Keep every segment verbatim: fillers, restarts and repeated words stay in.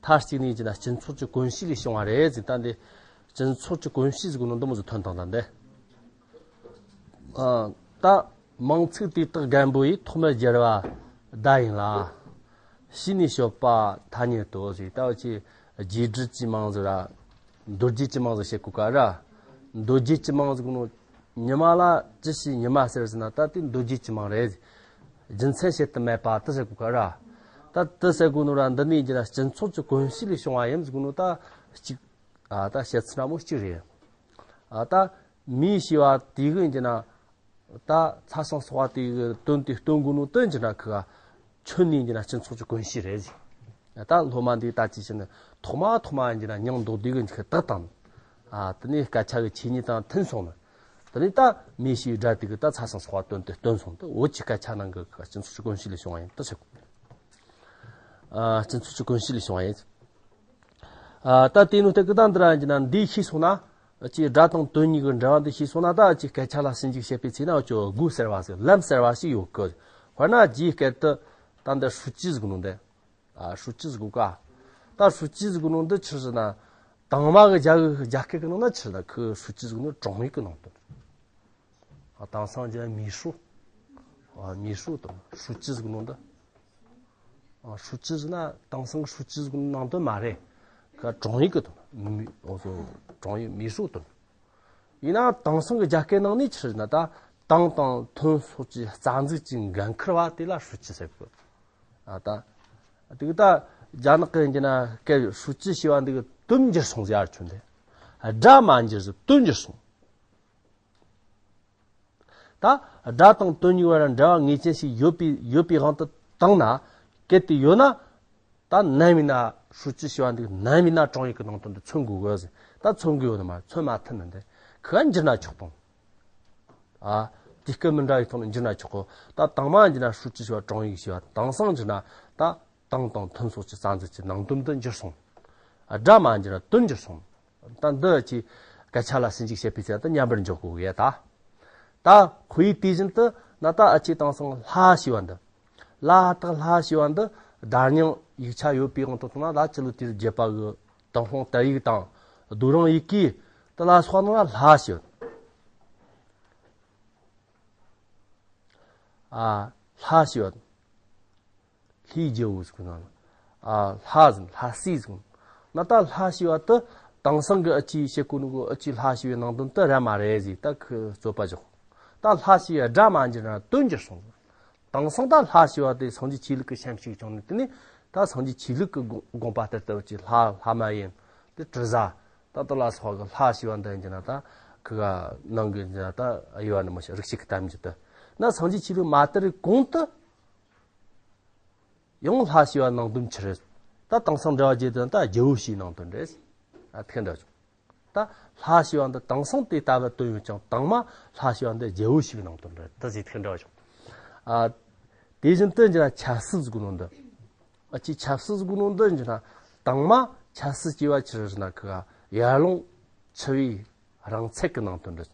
མཐའ་གཅིག་ནས་ཡིན་ན་སྤྱི་ཚོགས་ཀྱི་གོམས་གཤིས་ལས་བྱུང་བ་རེད་ཟེར། ད་འདི་སྤྱི་ཚོགས་ཀྱི་གོམས་གཤིས་ཟེར་གོ་ནོ་འདི་མོ་ཟིག་ཐོན་དང་ད་འདི། ཨ། ད་མིང་ཚིག་དེ་དག་རྒན་པོ་ཡིས་ཐོག་མར་སྦྱར་བ་བརྡ་ཡིན་ལ། ཕྱིས་ནས་སྤྱོད་པ་ཐ་སྙད་དོ་ཟེར། ད་འུ་ཆོས་རྗེས་འབྲེལ་གྱི་མིང་ཟིག་ར། མདོ་རྒྱུད་ཀྱི་མིང་ཟིག་བཤད་གོ་ཀ་ར། མདོ་རྒྱུད་ཀྱི་མིང་ཟིག་གོ་ནོ། ཉི་མ་ལ་ཅི་ཞིག་ཉི་མ་ཟེར་ཟེར་ན་ད་དེ་མདོ་རྒྱུད་ཀྱི་མིང་རེད། རྒྱུ་མཚན་བཤད་དུ་མེད་པ་དེ་ཟེར་གོ་ཀ་ར། ད་དེ་ཟེར་གོ་ནོ་ར་འདི་ནས་ཡིན་ན་སྤྱི་ཚོགས་ཀྱི་གོམས་གཤིས་ལས་བྱུང་བ་ཡིན་ཟེར་གོ་ནོ་ད་གཅིག་ཨ། ད་བཤད་ཚུལ་འདྲ་མོ་གཅིག་རེད། ཨ། ད་མི་ཞེས་པ་དེ་གི་ཡིན་ན། ད་ཚ་ཞིང་སོགས་པ་དེ་གི་དོན་དེ་སྟོན་གོ་ནོ་དོན་གྱི་ན་ཁི་ག་ཁྱོན་ནས་ཡིན་ན་སྤྱི་ཚོགས་ཀྱི་གོམས་གཤིས་རེད་ཟེར། ད་སློབ་མ་འདི་ད་ཅི་ཞིག་ནི་ཐོག་མ་ཐོག་མ་ཡིན་ན་མྱིང་འདོགས་དུས་གི་འཇིག་དག་དང་། ཨ། དེ་ནས་སྐད་ཆ་གི་ཆོས་ཉིད་དང་མཐུན་སོང་ནི། དེ་ནས་ད་མི་ཞེས་སྒྲ་དེ་གི་ད་ཚ་ཞིང་སོགས་པ་དོན་དེ་སྟོན་སོང་དུ་བོད་ཀྱི་སྐད་ཆ་ནང་གི་སྤྱི་ཚོགས་ཀྱི་གོམས་གཤིས་ལས་བྱུང་བ་ཡིན་དུ་ཞིག་ཨ། སྤྱི་ཚོགས་ཀྱི་གོམས་གཤིས་ལས་བྱུང་བ་ཡིན། ཨ། ད་དེ་ནོ་དེ་གི་ད་འདི་ར་ཡིན་ན་འདི་ཤེས་སོང་ན། ཅིག་སྒྲ་དང་དོན་གཉིས་ཀྱི་འབྲེལ་བ་འདི་ཤེས་སོང་ན་ད་ཅིག་སྐད་ཆ་ལ་ཞིབ་འཇུག་བྱེད་པའི་ཚེ་ན་ཅོ་དགོས་ཟེར་བ་ཟེར་ལམ་ཟེར་བ་ཞིག་ཡོད་གི། དཔེར་ན་རྒྱའི་སྐད་དུ་ད་འདི་ཧྲུའུ་ཅི་ཟེར་གོ་ནོ་འདི། ཨ། ཧྲུའུ་ཅི་ཟེར་གོ་ཀ་ད་ཧྲུའུ་ཅི་ཟེར་གོ་ནོ་འདི་ཆི་ཟེར་ན། དང་མ་གི་རྒྱ་གི་རྒྱ་སྐད་གི་ནང་ན་ཆི་ཟེར་ན་ཁི་ཧྲུའུ་ཅི་ཟེར་གོ་ནོ་ཀྲོང་ཡིག་གི་ནང་དོན། ཨ། དེང་སང་རྒྱ་མི་ཧྲུའུ། ཨ། མི་ཧྲུའུ་དང་ཧྲུའུ་ཅི་ཟེར་གོ་ནོ་འདི། ཨ། ཧྲུའུ་ཅི་ཟེར་ན་དེང་སང་གི་ཧྲུའུ་ཅི་ཟེར་གོ་ནོ་ནང་དོན་མ་རེད། ཁི་ཀྲོང་ཡིག་གི་དོན། མི་ཨོ་སོ། ཀྲོང་ཡིག་མི་ཧྲུའུ་དོན། ཡིན་ན་དེང་སང་གི་རྒྱ་སྐད་ནང་ནས་ཆི་ཟེར་ན་ད་དང་དང་ཐོན་སོགས་ཀྱི་རྩ་འཛུགས་ཀྱི་འགན་འཁུར་བ་དེ་ལ་ཧྲུའུ་ཅི་ཟེར་གི། ཨ། ད་དེ་གི་ད་རྒྱ་ནག་གི་ཡིན་ན་སྐད་ཧྲུའུ་ཅི་ཞེས་པ་འདི་གི་དོན་འགྱུར་སོང་ཟེར་ཡ་ཆོ་འདི། སྒྲ་མ་འགྱུར་ཟེར་དོན་འགྱུར་སོང་། ད་སྒྲ་དང་དོན་གཉིས་བར་འབྲེལ་བ་ངེས་ཅན་ཞིག་ཡོད་པའི་ཡོད་པའི་དབང་དུ་བཏང་ན། གལ་ཏེ་ཡོད་ན། ད་ནམ་ཡིན་ན་ཧྲུའུ་ཅི་ཞེས་པ་འདི་ནམ་ཡིན་ན་ཀྲོང་ཡིག་གི་ནང་དོན་དུ་མཚོན་དགོས་གི་ཟེར། ད་མཚོན་གི་ཡོད་ནི་མ་མཚོན་མ་ཐུབ་ནི་འདི་ཁི་ག་འགྱུར་ན་ཆོག་དང་། ཨ། དུས་སྐབས་མི་འདྲ་བའི་ཐོག་ནས་འགྱུར་ན་ཆོག་གོ། ད་དང་མ་འགྱུར་ན་ཧྲུའུ་ཅི་ཞེས་པ་ཀྲོང་ཡིག་ཞེས་པ། དེང་སང་འགྱུར་ན་ད་དང་དང་ཐོན་སོགས་ཀྱི་རྩ་འཛུགས་ཀྱི་ནང་དོན་དུ་འགྱུར་སོང་། སྒྲ་མ་འགྱུར་ན་དོན་འགྱུར་སོང་། ད་འདི་ཅིག་སྐད་ཆ་ལ་ཞིབ་འཇུག་བྱེད་པའི་ཚེ་ད་མཉམ་པར་འཇོག་དགོས་ཡ་ད། ད་ཁོ་ཡི་དེ་བཞིན་དུ་ན་ད་ཨ་ཅེ་དེང་སང་ལྷ་ཞེས་པ་འདི། ལ་དག་ལྷ་ཞེས་པ་འདི་བརྡ་རྙིང་ཡིག་ཆ་ཡོད་པའི་དབང་དུ་བཏང་ན་ད་སྤྱི་ལོ་དུས་རབས་བརྒྱད་པ་གི་ཏུན་ཧོང་དར་ཡིག་དང་རྡོ་རིང་ཡི་གེ་དེ་ལ་སོགས་ནང་ལ་ལྷ་ཞེས། ཨ། ལྷ་ཞེས་པ། ལྷའི་རྒྱལ་པོ་ཟེར་གོ་ནོ། ཨ། ལྷ་ཟེར་ལྷ་སྲས་ཟེར་གོ་ནོ། ན་ད་ལྷ་ཞེས་པ་དེ་དེང་སང་གི་ཨ་ཅེ་བཤད་གོ་ནོ་གི་ཨ་ཅེ་ལྷ་ཞེས་པའི་ནང་དོན་དེ་ར་མ་རེད་ཟེར་ད་ཁི་རྩོད་པ་བཞག་ད་ལྷ་ཞེས་པའི་སྒྲ་མ་འགྱུར་ན་དོན་འགྱུར་སོང་། དེང་སང་ད་ལྷ་ཞེས་པ་དེ་སངས་རྒྱས་ཆོས་ལུགས་ཀྱི་ཤན་ཞིག་བྱུང་ནས་དེ་ནས་ད་སངས་རྒྱས་ཆོས་ལུགས་ཀྱི་དགོངས་དགོངས་པ་ལྟར་དུ་ཅིག་ལྷ་ལྷ་མ་ཡིན་དེ་དྲི་ཟ། ད་ལྟ་ལ་སོགས་ཀྱི་ལྷ་ཞེས་པ་འདི་ཡིན་ན་ད་ཁི་ག་ནང་གི་ཡིན་ན་ད་དབྱེ་བ་ནི་མི་ཤེས་རིགས་ཤིག་གི་གཏམ་རྒྱུད་དུ་ན་སངས་རྒྱས་ཆོས་ལུགས་མ་དར་བའི་གོང་དུ་ཡང་ལྷ་ཞེས་པ་ནང་དོན་ཆི་རེད། ད་དེང་སང་འགྲེལ་བ་བརྒྱུད་དུ་ད་རྒྱལ་པོ་ཞེས་ནང་དོན་རེད། ཨ། དེ་འདྲ་བྱུང་། ད་ལྷ་ཞེས་པ་འདི་དེང་སང་དེ་ལྟ་བུ་དོན་ཡོད་ཀྱང་དང་མ་ལྷ་ཞེས་པ་འདི་རྒྱལ་པོ་ཞེས་པའི་ནང་དོན་རེད་ད་ཟེར་དེ་འདྲ་བྱུང་། ཨ། དེ་བཞིན་དུ་འགྱུར་ན་ཆབ་སྲིད་ཟེར་གོ་ནོ་འདི། ཨ་ཅེ་ཆབ་སྲིད་ཟེར་གོ་ནོ་འདི་འགྱུར་ན་དང་མ་ཆབ་སྲིད་ཅེས་པ་ཆི་རེད་ཟེར་ན་ཁི་ག་ཡར་ཀླུང་ཆུ་བོའི་རིང་ཚད་ཀྱི་ནང་དོན་རེད།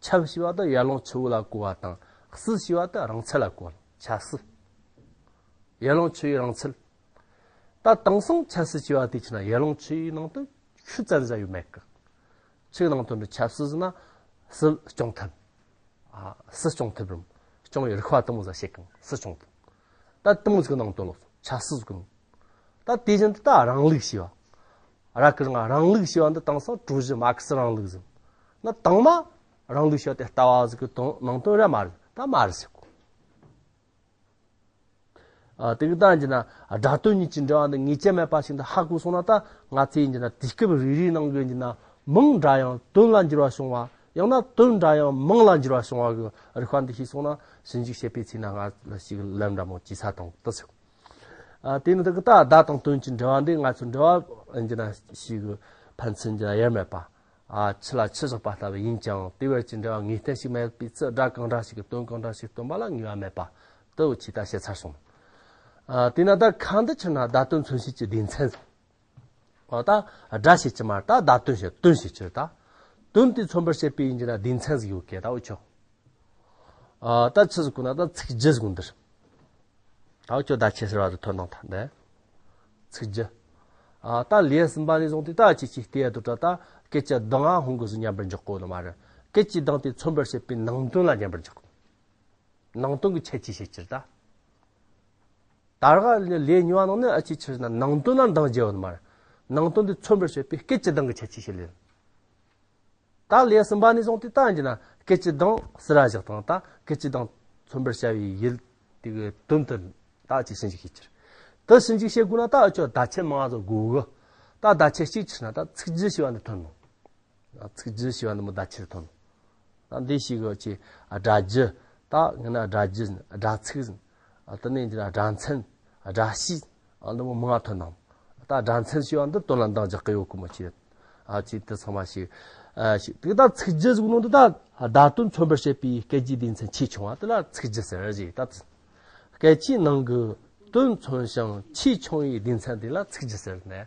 ཆབ་ཞེས་པ་དེ་ཡར་ཀླུང་ཆུ་བོ་ལ་གོ་བ་དང་སྲིད་ཞེས་པ་དེ་རིང་ཚད་ལ་གོ་བ་ཆབ་སྲིད། ཡར་ཀླུང་ཆུ་བོའི་རིང་ཚད། ད་དེང་སང་ཆབ་སྲིད་ཅེས་པ་དེ་ཆི་ན་ཡར་ཀླུང་ཆུ་བོའི་ནང་དོན་ཤུགས་ཙམ་ཟ་ཡོད་མེད་གི། ཆུ་བོའི་ནང་དོན་དུ་ཆབ་སྲིད་ཟེར་ན་སྲིད་སྐྱོང་ཐབས། ཨ། སྲིད་སྐྱོང་ཐུབ་རུང་སྐྱོང་བའི་རིགས་པ་དེ་མོ་ཟ་བྱེད་གང་སྲིད་སྐྱོང་ཐུབ། ད་དེ་མོ་ཟིག་གི་ནང་དོན་ལོག་ཆབ་སྲིད་ཟིག་གི་ནང་། ད་དེ་བཞིན་དུ་ད་རིང་ལུགས་ཞེས་པ། ར་ཀི་རང་རིང་ལུགས་ཞེས་པ་འདི་དེང་སང་གྲུ་བཞི་མར་ཁེ་སི་རིང་ལུགས་ཟེར། ན་དང་མ་རིང་ལུགས་ཞེས་པ་དེ་ལྟ་བ་ཟིག་གི་དོན་ནང་དོན་ར་མ་རེད་ད་མ་རེད་ཟེར་གོ། ཨ། དེ་གི་ད་ཡིན་ན་སྒྲ་དོན་གཉིས་ཀྱི་འབྲེལ་བ་འདི་ངེས་ཅན་མེད་པ་ཞིག་འདི་ཧ་གོ་སོང་ན་ད་ང་ཚོས་ཡིན་ན་དུས་སྐབས་རེ་རེའི་ནང་གི་ཡིན་ན་མིང་འདྲ་ཡང་དོན་ལ་འགྱུར་བ་བྱུང་བ་ཡང་ན་དོན་འདྲ་ཡང་མིང་ལ་འགྱུར་བ་བྱུང་བ་གི་རིགས་པ་འདི་ཤེས་སོང་ན་ཞིབ་འཇུག་བྱེད་པའི་ཚེ་ན་ང་ལ་ཞིག་ལམ་འདྲ་མོ་ཅི་ས་དང་དུ་ཟེར། ཨ། དེ་ནི་དེ་གི་ད་བརྡ་དང་དོན་གྱི་འབྲེལ་བ་འདི་ང་ཚོ་འབྲེལ་བ་ཡིན་ན་ཞིག་གི་ཕན་ཚུན་གྱི་ཡར་མེད་པ། ཨ། ཆུ་ལ་ཆུ་བཞག་པ་ལྟ་བུ་ཡིན་ཀྱང་དེ་བར་གྱི་འབྲེལ་བ་ངེས་གཏན་ཞིག་མེད་པའི་ཚེ་སྒྲ་གང་འདྲ་ཞིག་གི་དོན་གང་འདྲ་ཞིག་སྟོན་པ་ལ་ངེས་པ་མེད་པ་དུ་ཆེ་ད་བཤད་ཚར་སོང་། ཨ། དེས་ན་ད་ཁ་འདི་ཆི་ན་བརྡ་དོན་མཚོན་བྱེད་ཀྱི་སྡེ་ཚན། ཨ། ད་སྒྲ་བྱེད་ཀྱི་མ་ད་བརྡ་དོན་བྱེད་དོན་བྱེད་ཀྱི་ད། དོན་དེ་མཚོན་པར་བྱེད་པའི་ཡིན་གྱི་ན་སྡེ་ཚན་ཟིག་ཡོད་ཀྱི་ད་འུ་ཆོ། ཨ། ད་ཆི་ཟིག་གོ་ན་ད་ཚིག་རྒྱུ་ཟིག་འདིར། ད་འུ་ཆོ་ད་ཆེ་ཟེར་བ་དུ་ཐོན་ནང་ཐ་འདི། ཚིག་རྒྱུ། ཨ། ད་ལེའུ་གསུམ་པ་ནས་བཟུང་སྟེ་ད་ཅི་ཅི་ལྟེ་ཡ་དུ་ཏྲ་ད་སྐད་ཅིག་ལྡང་ང་ཧོང་གི་གཟུགས་མཉམ་པར་འཇོག་གོ་ནི་མ་རེད། སྐད་ཅིག་ལྡང་སྟེ་མཚོན་པར་བྱེད་པའི་ནང་དོན་ལ་མཉམ་པར་འཇོག་གོ། ནང་དོན་གྱི་ཁྱད་ཆོས་བཤད་ཀྱི་རེད་ད། ད་རག་ལེའུ་གཉིས་པ་ནང་ནས་ཨ་ཅི་ཕྱིར་ན་ནང་དོན་ལ་ལྡང་རྒྱུ་ཡོད་ནི་མ་རེད། ནང་དོན་དེ་མཚོན་པར་བྱེད་པའི་སྐད་ཅིག་ལྡང་གི་ཁྱད་ཆོས་བཤད་ལེ། ད་ལེའུ་གསུམ་པ་ནས་བཟུང་སྟེ་ད་ཡིན་ན་སྐད་ཅིག་ལྡང་ཟེར་ར་བཞག་དང་ད་སྐད་ཅིག་ལྡང་མཚོན་པར་བྱ་བའི་ཡུལ་དེ་གི་དོན་དུ་ད་ཅི་ཞིབ་འཇུག་བྱེད་ཀྱི་རེད། དེ་ཞིབ་འཇུག་བྱེད་དགོས་ན་ད་ཨ་ཅོ་བརྡ་ཆད་མང་ང་ཚོ་དགོས་གི། ད་བརྡ་ཆད་གཅིག་ཕྱིར་ན་ད་ཚིག་རྒྱུ་ཞེས་པ་འདི་ཐོན་ནོ། ཚིག་རྒྱུ་ཞེས་པ་འདི་མོ་བརྡ་ཆད་ཐོན་ནོ། ད་འདི་ཞིག་གི་ཅི་སྒྲ་རྒྱུ། ད་ངི་ན་སྒྲ་རྒྱུ་སྒྲ་ཚིག་ཟིན། ཨ། དེ་ནས་འདི་ན་སྒྲ་མཚན། སྒྲ་བྱས། ཨ། འདི་མོ་མང་ཐོན་ནམ། ད་སྒྲ་མཚན་ཞེས་པ་འདི་དོན་ལ་འདང་རྒྱག་གི་ཡོད་གི་མོ་ཆེ། ཨ། ཅི་དེ་ཚང་མ་ཞིག་ཨ། ཞིག་དེ་ད་ཚིག་རྒྱུ་ཟིག་ནོ་འདི་ད་བརྡ་དོན་མཚོན་པར་བྱེད་པའི་སྐད་ཀྱི་སྡེ་ཚན་ཆེས་ཆུང་བ་དེ་ལ་ཚིག་རྒྱུ་ཟེར་ཞིག་ད་སྐད་ཆའི་ནང་གི་དོན་མཚོན་ཞིང་ཆེས་ཆུང་བའི་སྡེ་ཚན་དེ་ལ་ཚིག་རྒྱུ་ཟེར་ནས།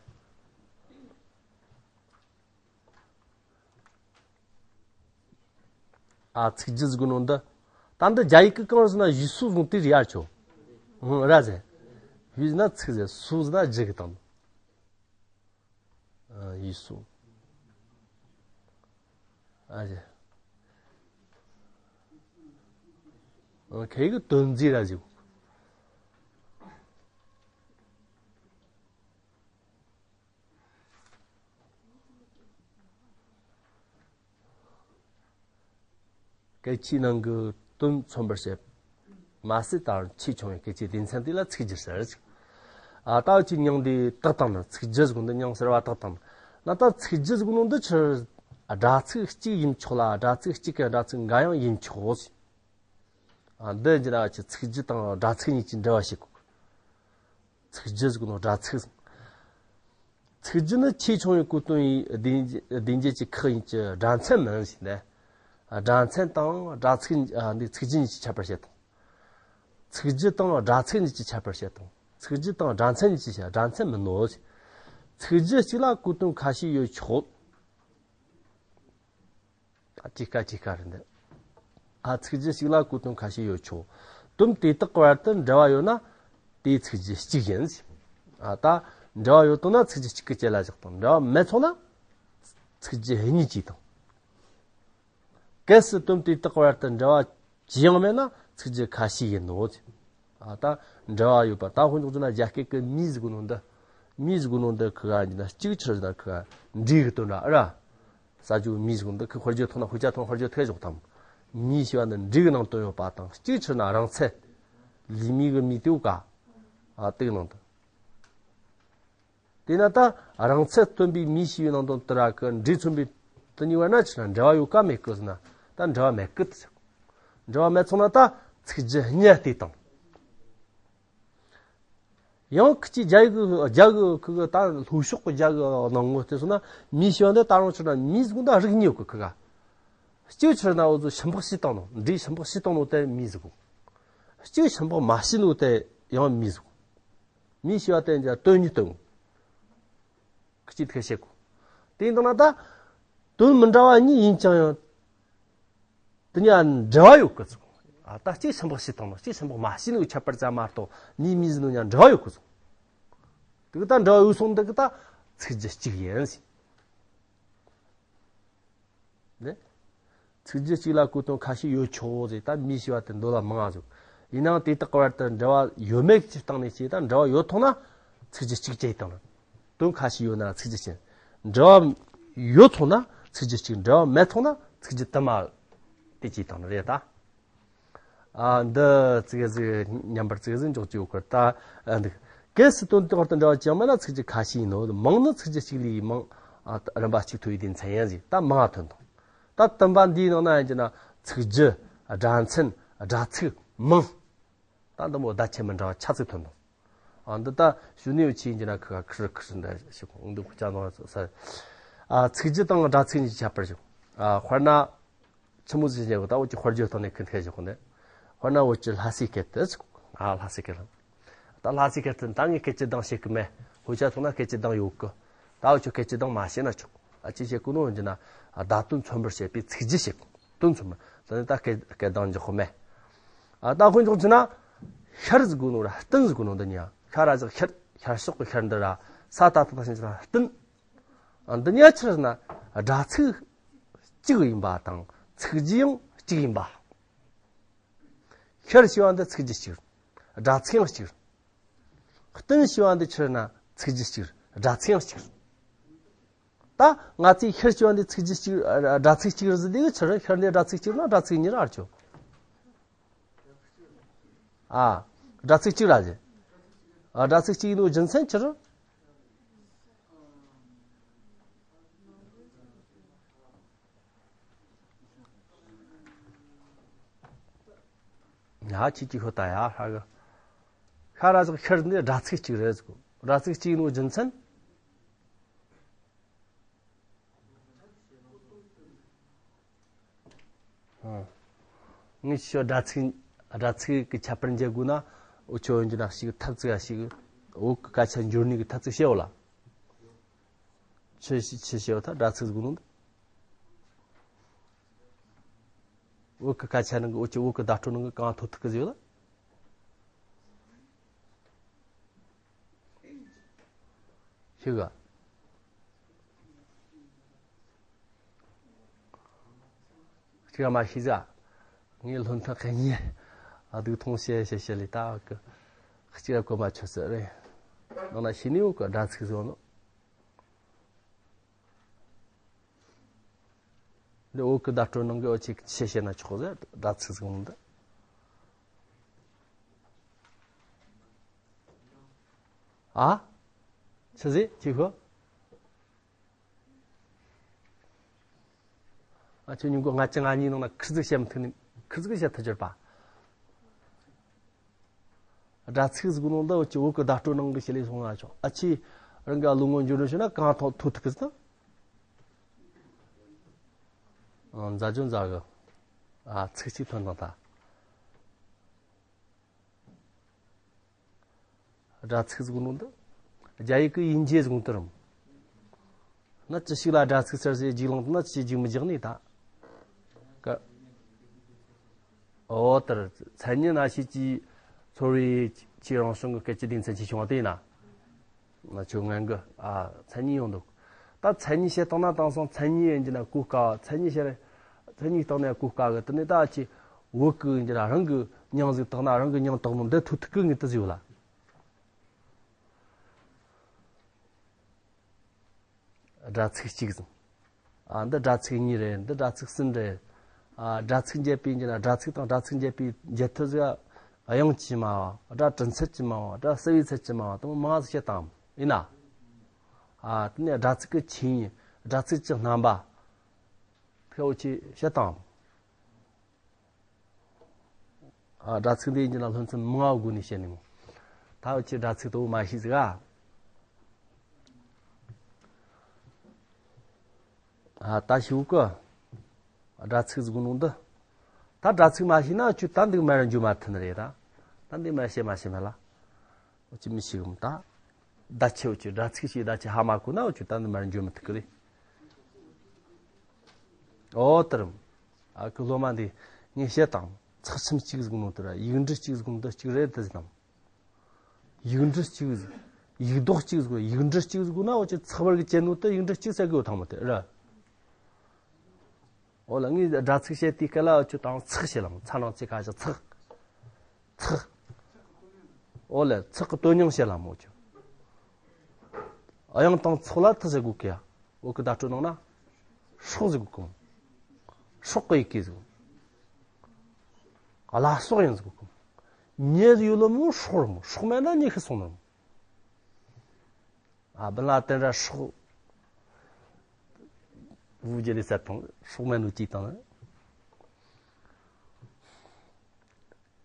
ཨ། ཚིག་རྒྱུ་ཟེར་གོ་ནོ་འདི། ད་འདི་རྒྱ་ཡིག་གི་གང་ཟེར་ན་ཡུལ་སྲོལ་བཟུང་དེ་རེད་ཨ་ཆོ། ཨང་། ར་ཟེར། ཡུལ་ཟེར་ན་ཚིག་ཟེར། སྲོལ་ཟེར་ན་རྒྱུ་གི་དང་། ཨ། ཡུལ་སྲོལ། ཨ་ཟེར། ཨ། ཁེ་གི་དོན་རྫས་ར་ཟེར། སྐད་ཆའི་ནང་གི་དོན་མཚོན་པར་བྱེད། མ་ཟད་ད་ཆེས་ཆུང་བའི་སྐད་ཆའི་སྡེ་ཚན་དེ་ལ་ཚིག་རྒྱུ་ཟེར་ཅིག་ཨ། ད་ཅིག་མྱིང་འདི་བཏགས་བཏང་ན་ཚིག་རྒྱུ་ཟེར་གོ་འདི་མྱིང་ཟེར་བ་བཏགས་བཏང་ན། ད་ཚིག་རྒྱུ་ཟེར་གོ་ནོ་འདི་ཕྱིར་སྒྲ་ཚིག་གཅིག་ཡིན་ཆོག་ལ་སྒྲ་ཚིག་གཅིག་གི་སྒྲ་ཚིག་འགའ་ཡང་ཡིན་ཆོག་ཨ། འདི་འདི་ན་ཅི་ཚིག་རྒྱུ་དང་སྒྲ་ཚིག་གཉིས་ཀྱི་འབྲེལ་བ་བྱེད་དགོས། ཚིག་རྒྱུ་ཟེར་གོ་ནོ་སྒྲ་ཚིག་ཚིག་རྒྱུ་ནི་ཆེས་ཆུང་བའི་གོ་དོན་ཡི་སྡེ་སྡེ་འབྱེད་ཀྱི་ཁག་ཡིན་གྱི་སྒྲ་མཚན་མིན་ཞེས་ནས། སྒྲ་མཚན་དང་སྒྲ་ཚིག་ཨ། འདི་ཚིག་རྒྱུ་གཉིས་ཀྱི་ཁྱད་པར་བཤད་དང་། ཚིག་རྒྱུ་དང་སྒྲ་ཚིག་གཉིས་ཀྱི་ཁྱད་པར་བཤད་དང་། ཚིག་རྒྱུ་དང་སྒྲ་མཚན་གཉིས་ཀྱི་ཁྱད། སྒྲ་མཚན་མིན་ནོ། ཚིག་རྒྱུ་གཅིག་ལ་གོ་དོན་ཁ་ཤས་ཡོད་ཆོག་ད་ཅི་ཀ་ཅི་ཀ་རེད་འདི། ཨ། ཚིག་རྒྱུ་གཅིག་ལ་གོ་དོན་ཁ་ཤས་ཡོད་ཆོག་དོན་དེ་དག་གི་བར་དུ་འབྲེལ་བ་ཡོད་ན་དེའི་ཚིག་རྒྱུ་གཅིག་ཡིན། ཨ། ད་འབྲེལ་བ་ཡོད་དོ་ན་ཚིག་རྒྱུ་གཅིག་གི་རྗེས་ལ་བཞག་དང་། འབྲེལ་བ་མེད་སོང་ན་ཚིག་རྒྱུ་གཉིས་ཀྱིས་དང་། གལ་སྲིད་དོན་དེ་དག་བར་དུ་འབྲེལ་བ་ཅི་ཡང་མེད་ན་ཚིག་རྒྱུ་ཁ་ཤས་ཡིན་ནོ། ཨ། ད་འབྲེལ་བ་ཡོད་པ། ད་དཔེ་འཇོག་རྒྱུ་ན་རྒྱ་སྐད་ཀྱི་མི་ཟེར་གོ་ནོ་འདི། མི་ཟེར་གོ་ནོ་འདི་ཁི་ག་ཡིན་ན་གཅིག་ཕྱིར་ན་ཁི་ག་འབྲས་གི་དོན་ར་ཨ་ར། ཟ་རྒྱུ་མི་ཟེར་གོ་ནོ་འདི་ཁི་དཔེར་བརྗོད་ཐོག་ན་དཔེ་ཆ་ཐོག་ན་དཔེར་བརྗོད་ཐེ་ཞོག་དང་། མི་ཞེས་པ་འདི་འབྲས་གི་ནང་དོན་ཡོད་པ་དང་གཅིག་ཕྱིར་ན་རང་མཚན། ལུས་མི་གི་མི་དེའུ་ཀ་ཨ། དེའི་ནང་དུ། དེས་ན་ད་རང་མཚན་སྟོན་པའི་མི་ཞེས་པའི་ནང་དོན་དེ་ར་གི་འབྲས་མཚོན་པའི་དེ་གཉིས་བར་ན་ཕྱིར་ན་འབྲེལ་བ་ཡོད་ཀ་མེད་ཀི་ཟེར་ན་ད་འབྲེལ་བ་མེད་ཀི་ཟེར། འབྲེལ་བ་མེད་སོང་ན་ད་ཚིག་རྒྱུ་གཉིས་དེ་དང་། ཡང་ཁི་ཅི་རྒྱ་ཡིག་གི་རྒྱ་གི་ཁི་གི་ད་ལྷོ་ཕྱོགས་ཀྱི་རྒྱ་གི་ནང་ངོ་བལྟས་སོང་ན་མི་ཞེས་པ་འདི་ད་རུང་ཕྱིར་ན་མི་ཟེར་གོ་ད་རིགས་གཉིས་ཡོད་ཀི་ཁི་ག་གཅིག་ཕྱིར་ན་འུ་ཚོ་ཤིང་ཕག་བྱས་བཏང་ནོ། འབྲས་ཤིང་ཕག་བྱས་བཏང་ནོ་དེ་མི་ཟེར་གོ་གཅིག་ཤིང་ཕག་མ་བྱས་ནོ་དེ་ཡང་མི་ཟེར་གོ་མི་ཞེས་པ་དེ་འདྲ་དོན་གཉིས་སྟོན། ཁི་ཅི་ཐེ་བྱེད་གོ་དེ་འདྲ་ན་ད་དོན་མི་འདྲ་བ་གཉིས་ཡིན་ཀྱང་ཡང་དེ་གཉིས་འབྲེལ་བ་ཡོད་ཀི་ཚུལ། ཨ། ད་གཅིག་ཤིང་ཕག་བྱས་བཏང་ནོ་གཅིག་ཤིང་ཕག་མ་བྱས་ནོ་ཁྱད་པར་ཙམ་མ་གཏོགས་མི་མི་ཟེར་ནོ་ཡང་འབྲེལ་བ་ཡོད་ཀི་ཚུལ། དེ་གི་ད་འབྲེལ་བ་ཡོད་སོང་འདི་གི་ད་ཚིག་རྒྱུ་གཅིག་ཡིན་ཟེར། ནས། ཚིག་རྒྱུ་གཅིག་ལ་གོ་དོན་ཁ་ཤས་ཡོད་ཆོག་ཟེར། ད་མི་ཞེས་པ་དེ་འདོད་ལ་མང་ང་ཟེར། ཡིན་ནའང་དེ་དག་གི་བར་དུ་འབྲེལ་བ་ཡོད་མེད་ཀྱི་སྟེང་ནས་བྱས། ད་འབྲེལ་བ་ཡོད་ཐོག་ན་ཚིག་རྒྱུ་གཅིག་བྱས་བཏང་ན། དོན་ཁ་ཤས་ཡོད་ན་ཚིག་རྒྱུ་གཅིག་འབྲེལ་བ་ཡོད་ཐོག་ན་ཚིག་རྒྱུ་གཅིག་འབྲེལ་བ་མེད་ཐོག་ན་ཚིག་རྒྱུ་དུ་མ་དེ་བྱས་བཏང་ན་རེད་ད། ཨ། འདི་ཙི་གེ་ཟིག་མཉམ་པར་ཙི་གེ་ཟིག་འཇོག་རྒྱུ་ཡོད་ཀི་ད། ཨ། འདི་གལ་སྲིད་དོན་དེ་བར་དུ་འབྲེལ་བ་ཅི་ཡང་མེད་ན་ཚིག་རྒྱུ་ཁ་ཤས་ཡིན་ནོ། མང་ནི་ཚིག་རྒྱུ་གཅིག་ལས་མང་། ཨ། རིམ་པ་གཅིག་ཐོ་བའི་སྡེ་ཚན་ཡིན་ཟེར། ད་མང་ང་ཐོན་དང་། ད་དུམ་པ་འདིའི་ནང་ན་ཡིན་གྱི་ན་ཚིག་རྒྱུ། སྒྲ་མཚན། སྒྲ་ཚིག་མང་། ད་འདི་མོ་བརྡ་ཆད་མི་འདྲ་བ་ཆ་ཚིག་ཐོན་དང་། ཨ། འདི་ད་གཞོན་ནུའི་ཆེས་ཡིན་གྱི་ན་ཁི་ག་ཁིར་ཁིར་འདྲ་ཞིག་འདི་ཁུ་ཅག་ནང་ས། ཨ། ཚིག་རྒྱུ་དང་སྒྲ་ཚིག་གཉིས་ཀྱི་ཁྱད་པར་ཞིག་ཨ། དཔེར་ན། ཆི་མོ་ཟིག་བྱེད་གོ་ད་འུ་ཅི་དཔེར་བརྗོད་སྟེང་ནས་ཁུ་ཐེ་ཞོག་གོ་ནས། དཔེར་ན་འུ་ཅི་ལྷ་སའི་སྐད་དུ་ཟེར་གོ་ཨ། ལྷ་སའི་སྐད་ལ། ད་ལྷ་སའི་སྐད་དུ་ད་ངས་སྐད་ཅིག་གདངས་བཤད་གི་མེད། ཧུ་ཅག་ཐོག་ན་སྐད་ཅིག་གདངས་ཡོད་གི་ད་འུ་ཅི་སྐད་ཅིག་གདངས་མ་བཤད་ན་ཆོག་ཨ། ཅི་བཤད་གོ་ནོ་ཡིན་གྱི་ན། ཨ། བརྡ་དོན་མཚོན་པར་བྱེད་པའི་ཚིག་རྒྱུ་བཤད་གོ་དོན་མཚོན་པར། དེ་ནས་ད་སྐད་སྐད་གདངས་འཇོག་གི་མེད། ཨ། ད་དཔེ་འཇོག་རྒྱུ་ན། ཤར་ཟེར་གོ་ནོ་ར་སྟེང་ཟེར་གོ་ནོ་འདི་གཉིས། ཤར་ར་ཟེར་ཤར། ཤར་ཕྱོགས་གི་ཤར་འདི་ར། ས་ད་ལྟ་དང་ཕྱིན་ཅི་ལ་བསྟུན། འདི་གཉིས་ཆི་རེད་ཟེར་ན་སྒྲ་ཚིག་གཅིག་ཡིན་པ་དང་ཚིག་རྒྱུ་ཡང་གཅིག་ཡིན་པ། ཤར་ཞེས་པ་འདི་ཚིག་རྒྱུ་གཅིག་སྒྲ་ཚིག་ཡང་གཅིག་བསྟུན་ཞེས་པ་འདི་ཆི་རེད་ན་ཚིག་རྒྱུ་གཅིག་སྒྲ་ཚིག་ཡང་གཅིག་ད་ང་ཚོས་ཤར་ཞེས་པ་འདི་ཚིག་རྒྱུ་གཅིག་སྒྲ་ཚིག་གཅིག་རེད་ཟེར་དུས་ཆི་རེད། ཤར་འདི་སྒྲ་ཚིག་གཅིག་ན་སྒྲ་ཚིག་གཉིས་རེད་ཨ་ཅོ། ཨ། སྒྲ་ཚིག་གཅིག་ར་ཟེར། ཨ། སྒྲ་ཚིག་གཅིག་ཡིན་ནོ་རྒྱུ་མཚན་ཆི་རེད། ཡ་ཁྱེད་ཀྱིས་ཤོད་ད་ཡ་ཧ་གི། ཤ་ར་ཟིག་ཤར་འདི་སྒྲ་ཚིག་གཅིག་རེད་ཟེར། སྒྲ་ཚིག་གཅིག་ཡིན་ནོ་རྒྱུ་མཚན། ངས་ཤོ་སྒྲ་ཚིག་སྒྲ་ཚིག་གི་ཁྱད་པར་འཇལ་དགོས་ན། འུ་ཆོ་འཇུ་ན་ཞིག་ཐབས་ཚིག་ཞིག་བོད་གི་སྐད་ཆ་འཇུར་ནི་གི་ཐབས་ཚིག་བཤད་འོ་ལ། ཆི་ཆི་བཤད་འོ་ད་སྒྲ་ཚིག་ཟེར་གོ་ནོ་འདི། བོད་གི་སྐད་ཆ་ནང་གི་འུ་ཆོ་བོད་གི་བརྡ་སྤྲོད་ནང་གི་གང་ཐོག་ཐུག་གི་ཟེར་ལ། ཤི་ག་ཤི་ག་མ་ཤི་ཟ། ངའི་བློ་མཐུན་གི་ཉེ། ཨ་སྡུག་ཐུང་བཤད་བཤད་བཤད་ལས་ད་གི། གཅིག་ག་གོ་མ་ཆོད་ཟེར་རེད། ནང་ན་ཤི་ནི་ཡོད་གི་སྒྲ་ཚིག་བཟོ་ནོ། འདི་བོད་གི་བརྡ་སྤྲོད་ནང་གི་འུ་ཆོས་ཆི་བཤད་ན་ཆོག་ཟེར་སྒྲ་ཚིག་ཟེར་གོ་ནོ་འདི། ཨ། ཆི་ཟེར་ཁྱེད་ཁོ། ཨ་ཁྱོད་ཉིན་གུང་ལྔ་བཅུ་ང་གཉིས་ནང་ན་ཁིར་ཟིག་བཤད་མི་ཐུབ་ནི་ཁིར་ཟིག་བཤད་ཐུབ་རྒྱུ་རེད་པ། སྒྲ་ཚིག་ཟེར་གོ་ནོ་འདི་འུ་ཆོས་བོད་གི་བརྡ་སྤྲོད་ནང་གི་བཤད་ལས་སོང་ང་ཆོག་ཨ་ཆི། རང་གི་ལོ་ངོ་འཇུ་རུ་ཞུ་ན་གང་ཐོག་ཐུག་ཐུག་གི་ཟེར་ན། ཨ་མཛའ་ཇོ་མཛའ་གི། ཨ་ཚིག་གཅིག་ཐོན་དང་ད། སྒྲ་ཚིག་ཟེར་གོ་ནོ་འདི། རྒྱ་ཡིག་གི་ཡིན་རྒྱུ་ཟེར་གོ་ནོ་དེ་རེད། ན་ཅི་ཞིག་ལ་སྒྲ་ཚིག་ཟེར་ཟེར་རྒྱུགས་ལངས་ན་ཅི་རྒྱུགས་མི་རྒྱག་ནི་ད། ཀ། འོ་དེར་མཚན་ཉིད་ན་ཤེས་ཀྱི་ཚོར་བའི་ཆེས་རང་བྱུང་གི་སྐད་ཀྱི་སྡེ་ཚན་ཆེ་ཆུང་བ་དེ་ཡིན་ན། ང་ཆོ་ངན་གི་ཨ་མཚན་ཉིད་ཡོང་འདུག་ད་མཚན་ཉིད་བཤད་བཏང་ན་དེང་སང་མཚན་ཉིད་ཡིན་གྱི་ན་གོ་དཀའ་བ། མཚན་ཉིད་བཤད་རེད། མཚན་ཉིད་བཏང་ན་གོ་དཀའ་གི། དེ་ནས་ད་ཅི་བོད་གི་ཡིན་གྱི་ན་རང་གི་མྱིང་ཟིག་བཏགས་ན་རང་གི་མྱིང་བཏགས་ནོ་འདི་ཐུག་ཐུག་གི་ངེས་དུ་ཟིག་ཡོད་ལ། སྒྲ་ཚིག་གཅིག་ཟིན། ཨ་འདི་སྒྲ་ཚིག་གཉིས་རེད། འདི་སྒྲ་ཚིག་གསུམ་རེད། ཨ་སྒྲ་ཚིག་འབྱེད་པའི་འགྱུར་ན་སྒྲ་ཚིག་དང་སྒྲ་ཚིག་འབྱེད་པའི་འབྱེད་ཐབས་ཟིག་དབྱངས་ཀྱིས་སྨྲ་བ། སྒྲ་དྲན་ཚད་ཀྱིས་སྨྲ་བ། སྒྲ་གསལ་བའི་ཚད་ཀྱིས་སྨྲ་བ་དང་མང་ཟིག་བཤད་དང་ཡིན་ན། ཨ་དེ་ནས་སྒྲ་ཚིག་གི་ཆོས་ཉིད། སྒྲ་ཚིག་གི་རྣམ་པ། ཁྱེད་འུ་ཆོས་བཤད་དང་། ཨ་སྒྲ་ཚིག་འདི་ཡིན་གྱི་ན་སློབ་ཚན་མང་བ་དགོས་ནས་བཤད་ནས་མོ། ད་འུ་ཆོས་སྒྲ་ཚིག་དོ་མ་ཤེས་ཟིག་ཨ། ཨ་ད་ཞུ་གི། སྒྲ་ཚིག་ཟེར་གོ་ནོ་འདི། ད་སྒྲ་ཚིག་མ་ཤེས་ན་འུ་ཆོས་ད་འདི་མར་འགྱོ་མ་ཐུབ་ནི་རེད་ད། ད་འདི་མར་བཤད་མ་ཤེས་མེད་ལ། འུ་ཆོས་མི་ཤེས་གི་མོ་ད། ད་ཆེ་འུ་ཆོས་སྒྲ་ཚིག་ཞིག་ད་ཆེ་ཧ་མ་གོ་ན་འུ་ཆོས་ད་འདི་མར་འགྱོ་མི་ཐུབ་གི་རེད། ཨོ་དེར། ཨ་ཁུ་སློབ་མ་འདི་ངས་བཤད་དང་། ཚེག་ཆུང་གཅིག་ཟེར་གོ་ནོ་དེར་ཡིག་འབྲུ་གཅིག་ཟེར་གོ་ནོ་འདི་གཅིག་རེད་དེ་ཟེར་དང་། ཡིག་འབྲུ་གཅིག་ཟེར། ཡིག་རྡོག་གཅིག་ཟེར་གོ། ཡིག་འབྲུ་གཅིག་ཟེར་གོ་ན་འུ་ཆོས་ཚེག་བར་གི་བཅད་ནོ་དེ་ཡིག་འབྲུ་གཅིག་ཟེར་གི་ཡོད་ཐང་མོ་དེ་ར། འོ་ལ་ངས་སྒྲ་ཚིག་བཤད་དུས་སྐབས་ལ་འུ་ཆོས་དང་ཚེག་བཤད་ལ་མོ། ཚ་ནང་ཚེག་ཁ་ཤ་ཚེག་ཚེག་འོ་ལ་ཚེག་གི་དོན་སྙིང་བཤད་ལ་མོ་འུ་ཆོས། དབྱངས་དང་ཚེག་ལ་ཐུག་ཟེར་གོ་གི་ཡ། བོད་གི་བརྡ་སྤྲོད་ནང་ན། སྲོག་ཟེར་གོ་གི་མོ། སྲོག་གི་ཡི་གེ་ཟེར་གོ། ལ་སོགས་ཡིན་ཟེར་གོ་གི་མོ། མྱི་ཟེར་ཡོད་ལ་མོ་སྲོག་རེད་མོ། སྲོག་མེད་ན་མྱི་ཤི་སོང་ནི་རེད་མོ། ཨ་བུ་ལ་དེ་འདྲ་སྲོག་བུ་རྒྱུ་ལས་ཟེར་དང་སྲོག་མེད་ནོ་གཅིག་དང་ནི།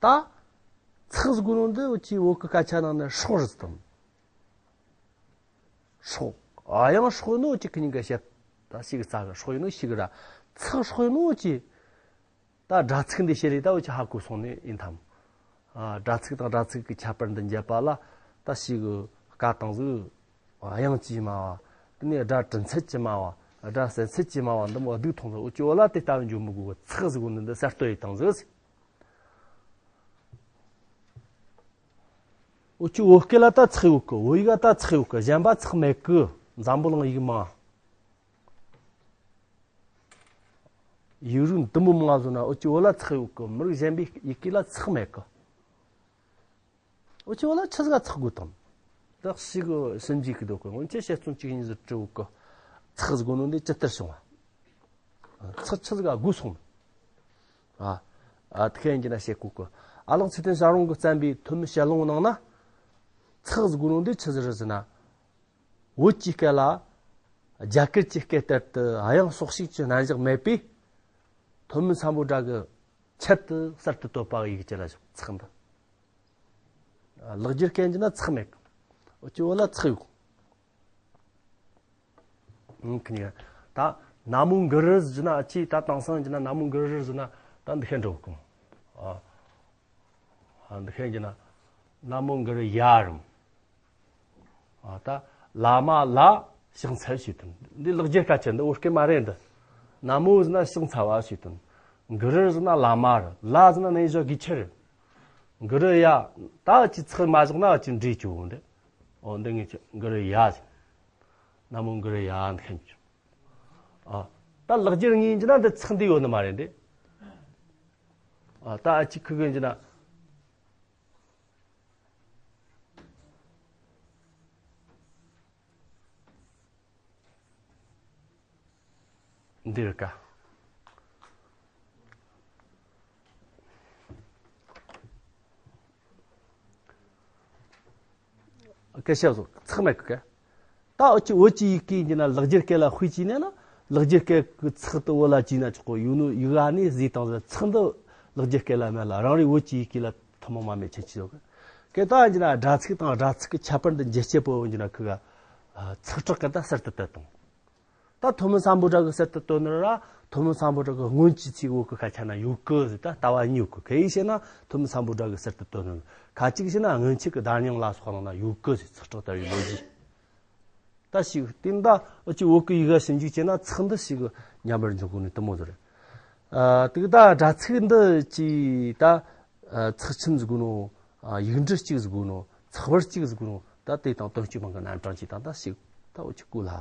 ད། ཚེག་ཟེར་གོ་ནོ་འདི་འུ་ཆོས་བོད་གི་སྐད་ཆ་ནང་ནས་སྲོག་རེད་དང་། སྲོག་ཨ་ཡང་སྲོག་ནོ་འུ་ཆོས་ཁི་ཉིན་ག་བཤད། ད་ཤི་གི་རྩ་གི་སྲོག་ཡིན་ནོ་ཤི་གི་ར། ཚེག་སྲོག་ཡིན་ནོ་འུ་ཆོས། ད་སྒྲ་ཚིག་འདི་བཤད་རེས་ད་འུ་ཆོས་ཧ་གོ་སོང་ནི་ཡིན་དམ། ཨ་སྒྲ་ཚིག་དང་སྒྲ་ཚིག་གི་ཁྱད་པར་འདི་འབྱེད་པ་ལ་ད་ཤི་གི་སྐད་དང་ཟིག་དབྱངས་ཀྱིས་སྨྲ་བ། དེ་ནས་སྒྲ་དྲན་ཚད་ཀྱིས་སྨྲ་བ། སྒྲ་གསལ་ཚད་ཀྱིས་སྨྲ་བ་འདི་མོ་སྡུག་ཐུང་ཟིག་འུ་ཆོས་འོ་ལ་དེ་ལྟ་བུ་འཇོག་མི་དགོས་གི། ཚེག་ཟེར་གོ་ནི་འདི་གསར་གཏོད་ཡིན་དང་ཟིག་འུ་ཅི་བོད་སྐད་ལ་ད་ཚེག་ཡོད་གི། བོད་ཡིག་ལ་ད་ཚེག་ཡོད་གི། གཞན་པ་ཚེག་མེད་གི། འཛམ་བུ་གླིང་ཡིག་མང་། ཡིག་རིགས་འདི་མོ་མང་བཟོ་ན་འུ་ཅི་བོད་ལ་ཚེག་ཡོད་གི། མི་རིགས་གཞན་པའི་ཡི་གེ་ལ་ཚེག་མེད་གི། འུ་ཅི་བོད་ལ་ཆི་ཟིག་ག་ཚེག་དགོས་དང་། ད་ཞིག་གི་ཞིབ་འཇུག་གི་འདུག་གི། འོན་ཀྱང་དཔྱད་རྩོམ་གཅིག་གཉིས་ཟིག་བྲིས་ཡོད་གི། ཚེག་ཟིག་དགོས་ནོ་འདི་ཇི་ལྟར་བྱུང་བ། ཚེག་ཆི་ཟིག་ག་དགོས་སོང་། ཨ། ཨ། དེ་གན་གྱི་ན་བཤད་གོ་གི། ཨ་ལགས་ཚེ་བརྟན་ཞབས་དྲུང་གིས་བརྩམས་པའི་ཐོན་མིའི་དཔྱད་ལུང་ནང་ན། ཚེག་ཟིག་དགོས་ནོ་འདི་ཆི་ཟིག་རེད་ཟེར་ན། བོད་ཀྱི་སྐད་ལ་རྒྱ་གར་གྱི་སྐད་ལྟར་དུ་དབྱངས་སོགས་ཤིག་གི་རྣམ་གཞག་མེད་པས། ཐོན་མི་སམ་བྷོ་ཊ་གིས་ཆེད་དུ་གསར་དུ་བཏོད་པ་ཡིན་གྱི་ལ་ཚེག་འདི། ལེགས་སྦྱར་སྐད་ཀྱི་ན་ཚེག་མེད་གི། འུ་ཅི་བོད་ལ་ཚེག་ཡོད་གི། ད་ན་མོ་གུ་རུ་ཟེར་ན། ཨ་ཅི་ད་དེང་སང་གྱི་ན་ན་མོ་གུ་རུ་ཟེར་ན་ད་འདི་ཤེས་འགྲོ་གི། ཨ། ཨ། འདི་ཤེས་ཀྱི་ན། ན་མོ་གུ་རུ་ཡ་རམ། ཨ། ད་བླ་མ་ལ་ཕྱག་འཚལ་ཞུས་དོན། འདི་ལེགས་སྦྱར་སྐད་ཆ། འདི་བོད་སྐད་མ་རེད་འདི། ན་མོ་ཟེར་ན་ཕྱག་འཚལ་བ་ཞུས་དོན། གུ་རུ་ཟེར་ན་བླ་མ་རེད། ལ་ཟེར་ན་རྣལ་འབྱོར་དགེ་ཆེ་རེད། གུ་རུ་ཡ། ད་ཅི་ཚེག་མ་བཞག་ན་ཅི་འདྲ་བྱུང་འདི། འོ་འདི་ངས་ཅི་གུ་རུ་ཡ་ཟེར། ན་མོ་གུ་རུ་ཡ་འདི་ཤེས་རྒྱུ། ཨ། ད་ལེགས་སྦྱར་ངོས་ཀྱི་ན་འདི་ཚེག་འདི་ཡོད་ནི་མ་རེད་འདི། ཨ། ད་ཨ་ཅི་ཁུ་གན་གྱི་ན། འདིར་ཀ། སྐད་ཆ་བཟོ་ཚེག་མེད་གི། ད་འུ་ཅི་བོད་ཀྱི་ཡི་གེ་ཡིན་གྱི་ན་ལེགས་སྦྱར་སྐད་ལ་དཔེ་བྱས་ན་ན། ལེགས་སྦྱར་སྐད་ཀྱི་ཚེག་དེ་བོད་ལ་བྱས་ན་ཆོག་གི། ཡོད་ནོ་ཡི་གེ་ནས་བཟོས་བཏང་ཟེར། ཚེག་འདི་ལེགས་སྦྱར་སྐད་ལ་མེད་ལ། རང་རེ་བོད་ཀྱི་ཡི་གེ་ལ་ཐུན་མོང་མ་མེད་ཁྱད་ཆོས་ཡོད་གི། སྐད་ད་ཡིན་གྱི་ན་སྒྲ་ཚིག་དང་སྒྲ་ཚིག་གི་ཁྱད་པར་འདི་འབྱེད་བྱེད་པོ་ཡིན་གྱི་ན་ཁུ་ག། ཚེག་དྲག་གི་ད་གསར་དུ་བཏོད་བཏང་། ད་ཐོན་མི་སམ་བྷོ་ཊ་གིས་གསར་དུ་བཏོད་ནི་ར། ཐོན་མི་སམ་བྷོ་ཊ་གི་སྔོན་གྱི་ཚིག་བོད་གི་སྐད་ཆ་ན་ཡོད་གི་ཟེར། ད་ལྟ་བ་གཉིས་ཡོད་གི། ག་ཡེ་བྱས་ན་ཐོན་མི་སམ་བྷོ་ཊ་གིས་གསར་དུ་བཏོད་ནི། ཁ་ཅིག་བྱས་ན་སྔོན་ཆད་གི་བརྡ་རྙིང་ལ་སོགས་ནང་ན་ཡོད་གི་ཟེར། ཚེག་དྲག་ལྟ་བུའི་ལོ་རྒྱུས། ད་ཞིག་དེ་འདྲ་འུ་ཅི་བོད་གི་ཡི་གེ་ཞིབ་འཇུག་བྱས་ན་ཚེག་འདི་ཞིག་ཉམས་པར་འགྱུར་གོ་ནི་དེ་མོ་ཟིག་རེད། ཨ། དེ་གི་ད་སྒྲ་ཚིག་འདི་ཅི་ད། ཨ། ཚེག་ཆུང་ཟིག་དགོས་ནོ། ཨ། ཡིག་འབྲུ་གཅིག་ཟིག་དགོས་ནོ། ཚེག་བར་གཅིག་ཟིག་དགོས་ནོ། ད་དེ་དང་དོན་གཅིག་མིན་གི་རྣམ་གྲངས་གཅིག་དང་ད་ཞིག་ད་འུ་ཅི་གོ་ལ།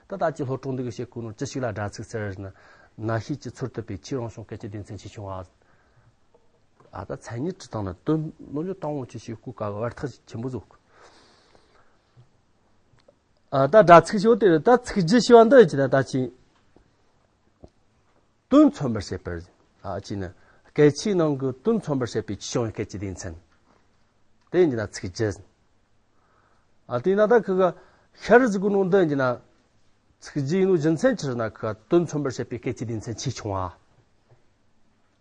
ད་ད་ཅི་སློབ་གྲོགས་འདི་གིས་བཤད་གོ་ནོ། ཅི་ཞིག་ལ་སྒྲ་ཚིག་ཟེར་ན། ན་ཤས་ཀྱི་ཚུལ་བཏུད་པའི་ཆོས་རང་བྱུང་སྐད་ཀྱི་སྡེ་ཚན་ཆེ་ཆུང་བ། ཨ། ད་མཚན་ཉིད་བྲི་སྟངས་ན་དོན་ནོ་ལོ་དང་བོ་ཅི་ཞིག་གོ་ག་བར་ཐག་ཆེན་པོ་ཟིག། ཨ། ད་སྒྲ་ཚིག་ཞོ་དེ་རེད། ད་ཚིག་རྒྱུད་ཞེས་པ་འདི་ཅི་ན་ད་ཅི། དོན་མཚོན་པར་བྱེད་པར། ཨ། ཅི་ནི་སྐད་ཆའི་ནང་གི་དོན་མཚོན་པར་བྱེད་པའི་ཆེ་ཆུང་སྐད་ཀྱི་སྡེ་ཚན། དེ་ཡིན་གྱི་ན་ཚིག་རྒྱུད། ཨ། དེས་ན་ད་ཁི་ག་ཤར་ཟིག་གི་ནང་འདི་ཡིན་གྱི་ན། ཚིག་རྒྱུད་ཡིན་ནོ་རྒྱུ་མཚན་ཆི་རེད་ན་ཁི་ག་དོན་མཚོན་པར་བྱེད་པའི་སྐད་ཀྱི་སྡེ་ཚན་ཆེ་ཆུང་བ།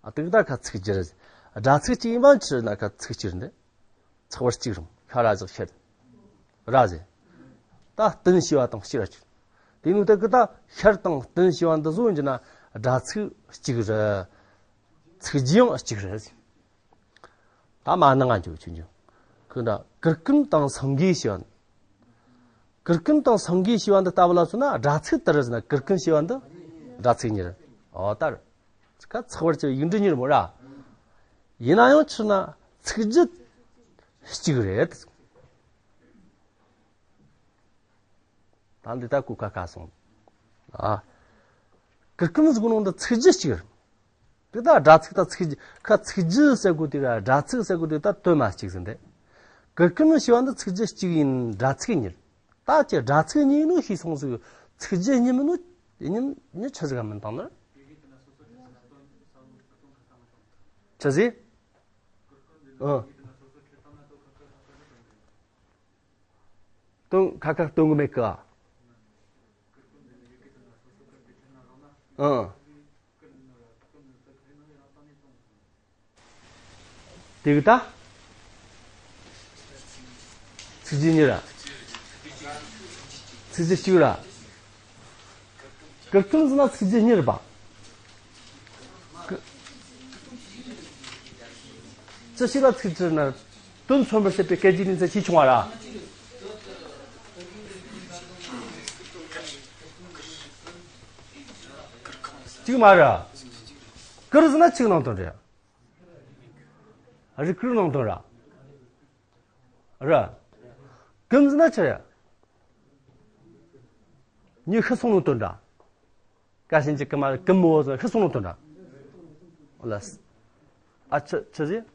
ཨ། དེ་གི་ད་ཁ་ཚིག་རྒྱུད་རེད། སྒྲ་ཚིག་གཅིག་ཡིན་པ་ཆི་རེད་ན་ཁ་ཚིག་རྒྱུད་རེད། ཚེག་བར་གཅིག་རུང་ཤ་ར་ཟིག་ཤེར། ར་ཟེར། ད་བསྟུན་ཞེས་པ་དང་ཕྱིར་ར་གཅིག། དེ་ནས་དེ་གི་ད་ཤར་དང་བསྟུན་ཞེས་པ་འདི་བཟོ་ཡིན་གྱི་ན་སྒྲ་ཚིག་གཅིག་རེད། ཚིག་རྒྱུད་ཡང་གཅིག་རེད། ད་མ་ནང་ང་འཇུག་ཆུ་འཇུག་ཁོ་འདྲ་གུར་ཀུམ་དང་སེང་གེ་ཞེས་པ། གུར་ཀུམ་དང་སེང་གེ་ཞེས་པ་འདི་ལྟ་བུ་ལ་མཚོན་ན་སྒྲ་ཚིག་དེ་རེད་ཟེར་ན། གུར་ཀུམ་ཞེས་པ་འདི་སྒྲ་ཚིག་གཉིས་རེད། འོ་ད་རེད། ཁ་ཚེག་བར་གཅིག་ཡིག་འབྲུ་གཉིས་རེད་མོ་ར། ཡིན་ན་ཡང་ཕྱིར་ན་ཚིག་རྒྱུད་གཅིག་རེད། ད་འདི་ད་གོ་ཁ་ཁ་སོང་། ཨ། གུར་ཀུམ་ཟེར་གོ་ནོ་འདི་ཚིག་རྒྱུད་གཅིག་རེད། དེ་ད་སྒྲ་ཚིག་དང་ཚིག་རྒྱུད། ཁ་ཚིག་རྒྱུད་ཟེར་གོ་དེ་ར་སྒྲ་ཚིག་ཟེར་གོ་དེ་ད་དོན་མ་གཅིག་ཟིན་ཏེ། གུར་ཀུམ་ཞེས་པ་འདི་ཚིག་རྒྱུད་གཅིག་ཡིན། སྒྲ་ཚིག་གཉིས། ད་ཅི་སྒྲ་ཚིག་གཉིས་ནོ་ཤེས་སོང་ཟིག། ཚིག་རྒྱུད་གཉིས་མིན་ནོ་གཉིས་གཉིས་ཆི་ཟིག་ག་མིན་བཏང་ནི། ཆི་ཟིག། ཨ། དོན་ཁ་ཁ་སྟོན་གི་མེད་གི། ཨ། དེ་གི་ད། ཚིག་རྒྱུད་གཉིས་ར། ཚིག་རྒྱུད་གཅིག་ར། གུར་ཀུམ་ཟེར་ན་ཚིག་རྒྱུད་གཉིས་རེད་པ། ཅི་ཞིག་ལ་ཚིག་རྒྱུད་ན། དོན་མཚོན་པར་བྱེད་པའི་སྐད་ཀྱི་སྡེ་ཚན་ཆེ་ཆུང་བ་ར། གཅིག་མ་ར། གུར་ཟེར་ན་གཅིག་ནང་དོན་རེད། རི་གུར་ནང་དོན་ར། ར། ཀུན་ཟེར་ན་ཆི་རེད། མྱི་ཤི་སོང་ནོ་དོན་འདྲ། ཀ་ཞན་གྱི་ཀུ་མ་ཀུན་མོ་ཟེར་ཤི་སོང་ནོ་དོན་འདྲ། ལ། ཨ་ཆི་ཆི་ཟེར།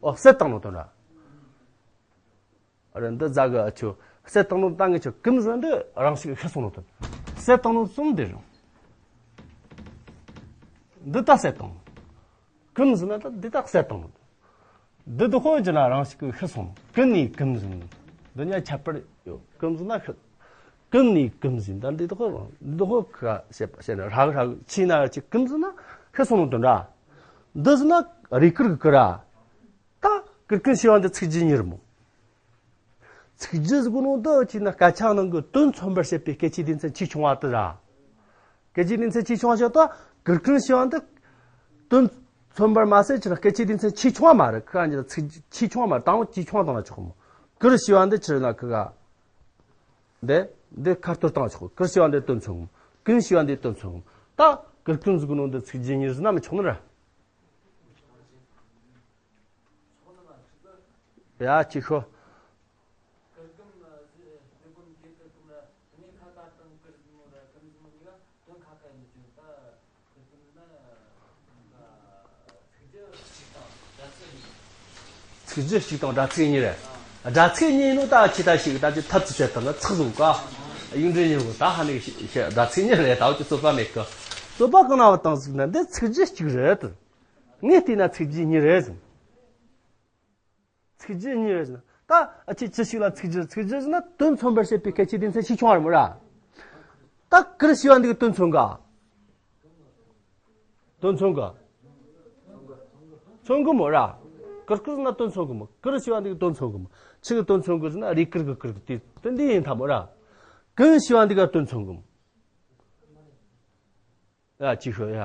ཨོ་བསད་བཏང་ནོ་དོན་འདྲ། རེད། འདི་ཟ་གི་ཨ་ཆོ་བསད་བཏང་ནོ་ད་ངས་ཆོ་ཀུན་ཟེར་འདི་རང་ཞིག་ཤི་སོང་ནོ་དོན། བསད་བཏང་ནོ་གསུམ་འདི་རུང་། འདི་ད་བསད་བཏང་ནོ། ཀུན་ཟེར་ན་ད་འདི་ད་བསད་བཏང་ནོ། འདི་དུ་ཧོ་ཇི་ན་རང་ཞིག་གི་ཤི་སོང་། ཀུན་ནི་ཀུན་ཟེར་ནི། འདི་ཉ་ཁྱད་པར་ཡོད། ཀུན་ཟེར་ན་ཤི། ཀུན་ནི་ཀུན་ཟེར་ད་འདི་དུ་ཧོ་འདི་དུ་ཧོ་ཁ་བཤད་པ་བཤད་ན་རག་རག་ཆི་ན་ཅི་ཀུན་ཟེར་ན་ཤི་སོང་ནོ་དོན་འདྲ། འདི་ཟེར་ན་རེ་ཀིར་གི་ཀི་ར། ད་ཀིར་ཀུན་ཞེས་པ་འདི་ཚིག་རྒྱུ་གཉིས་རེད་མོ། ཚིག་རྒྱུ་ཟེར་གོ་ནོ་འདི་ཅི་ན་སྐད་ཆ་ནང་གི་དོན་མཚོན་པར་བྱེད་པའི་སྐད་ཆའི་སྡེ་ཚན་ཆེས་ཆུང་བ་དེ་ར། སྐད་ཆའི་སྡེ་ཚན་ཆེས་ཆུང་བ་ཞིག་ད་ཀིར་ཀུན་ཞེས་པ་འདི་དོན་མཚོན་པར་མ་ཟད་ཅི་ན་སྐད་ཆའི་སྡེ་ཚན་ཆེས་ཆུང་བ་མ་རེད། ཁ་ཉིད་ཚིག་ཆེས་ཆུང་བ་མ་རེད། དང་པོ་ཆེས་ཆུང་བ་དང་ན་ཆོག་མོ། ཀིར་ཞེས་པ་འདི་ཆི་རེད་ན་ཁི་ག་འདི་འདི་ཁ་ཐོར་བཏང་ཆོག་ཀིར་ཞེས་པ་འདི་དོན་མཚོན་གོ། ཀུན་ཞེས་པ་འདི་དོན་མཚོན་གོ། ད་ཀིར་ཀུན་ཟེར་གོ་ནོ་འདི་ཚིག་རྒྱུ་གཉིས་ཟེར་ན་མི་ཆོག་ནི་ར། ཡ་ཅི་ཤོ། ཚིག་རྒྱུ་གཅིག་དང་སྒྲ་ཚིག་གཉིས་རེད། སྒྲ་ཚིག་གཉིས་ནོ་ད་ཁྱི་ད་ཞིག་ད་ཅི་ཐབས་ཚུལ་བྱེད་དང་ཚིག་བཟུང་ག་ཡུང་འབྲེལ་གཉིས་གོ་ད་ཧ་ནི་སྒྲ་ཚིག་གཉིས་རེད། ད་ཅི་རྩོད་པ་མེད་གི་རྩོད་པ་གང་ན་བ་དང་ཟིག་ན་འདི་ཚིག་རྒྱུ་གཅིག་རེད། ངས་བལྟས་ན་ཚིག་རྒྱུ་གཉིས་རེད་ཟེར། ཚིག་རྒྱུ་གཉིས་རེད་ཟེར་ན། ད་ཨ་ཅེ་ཅི་ཞིག་ལ་ཚིག་རྒྱུ་ཚིག་རྒྱུ་ཟེར་ན་དོན་མཚོན་པར་བྱེད་པའི་སྐད་ཆའི་སྡེ་ཚན་ཆེས་ཆུང་བ་རེད་མོ་ར། ད་ཀིར་ཞེས་པ་འདི་གི་དོན་མཚོན་ག་དོན་མཚོན་ག་མཚོན་གི་མོ་ར། ཀིར་ཀིར་ཟེར་ན་དོན་མཚོན་གི་མོ། ཀིར་ཞེས་པ་འདི་གི་དོན་མཚོན་གི་མོ། ཆི་གི་དོན་མཚོན་གི་ཟེར་ན་རེ་ཀིར་གི་ཀིར་གི་དེ་དོན་འདི་ཡིན་ཐ་མོ་ར། ཀུན་ཞེས་པ་འདི་ག་དོན་མཚོན་གི་མོ། ཡ་ཅི་ཤོད་ཡ།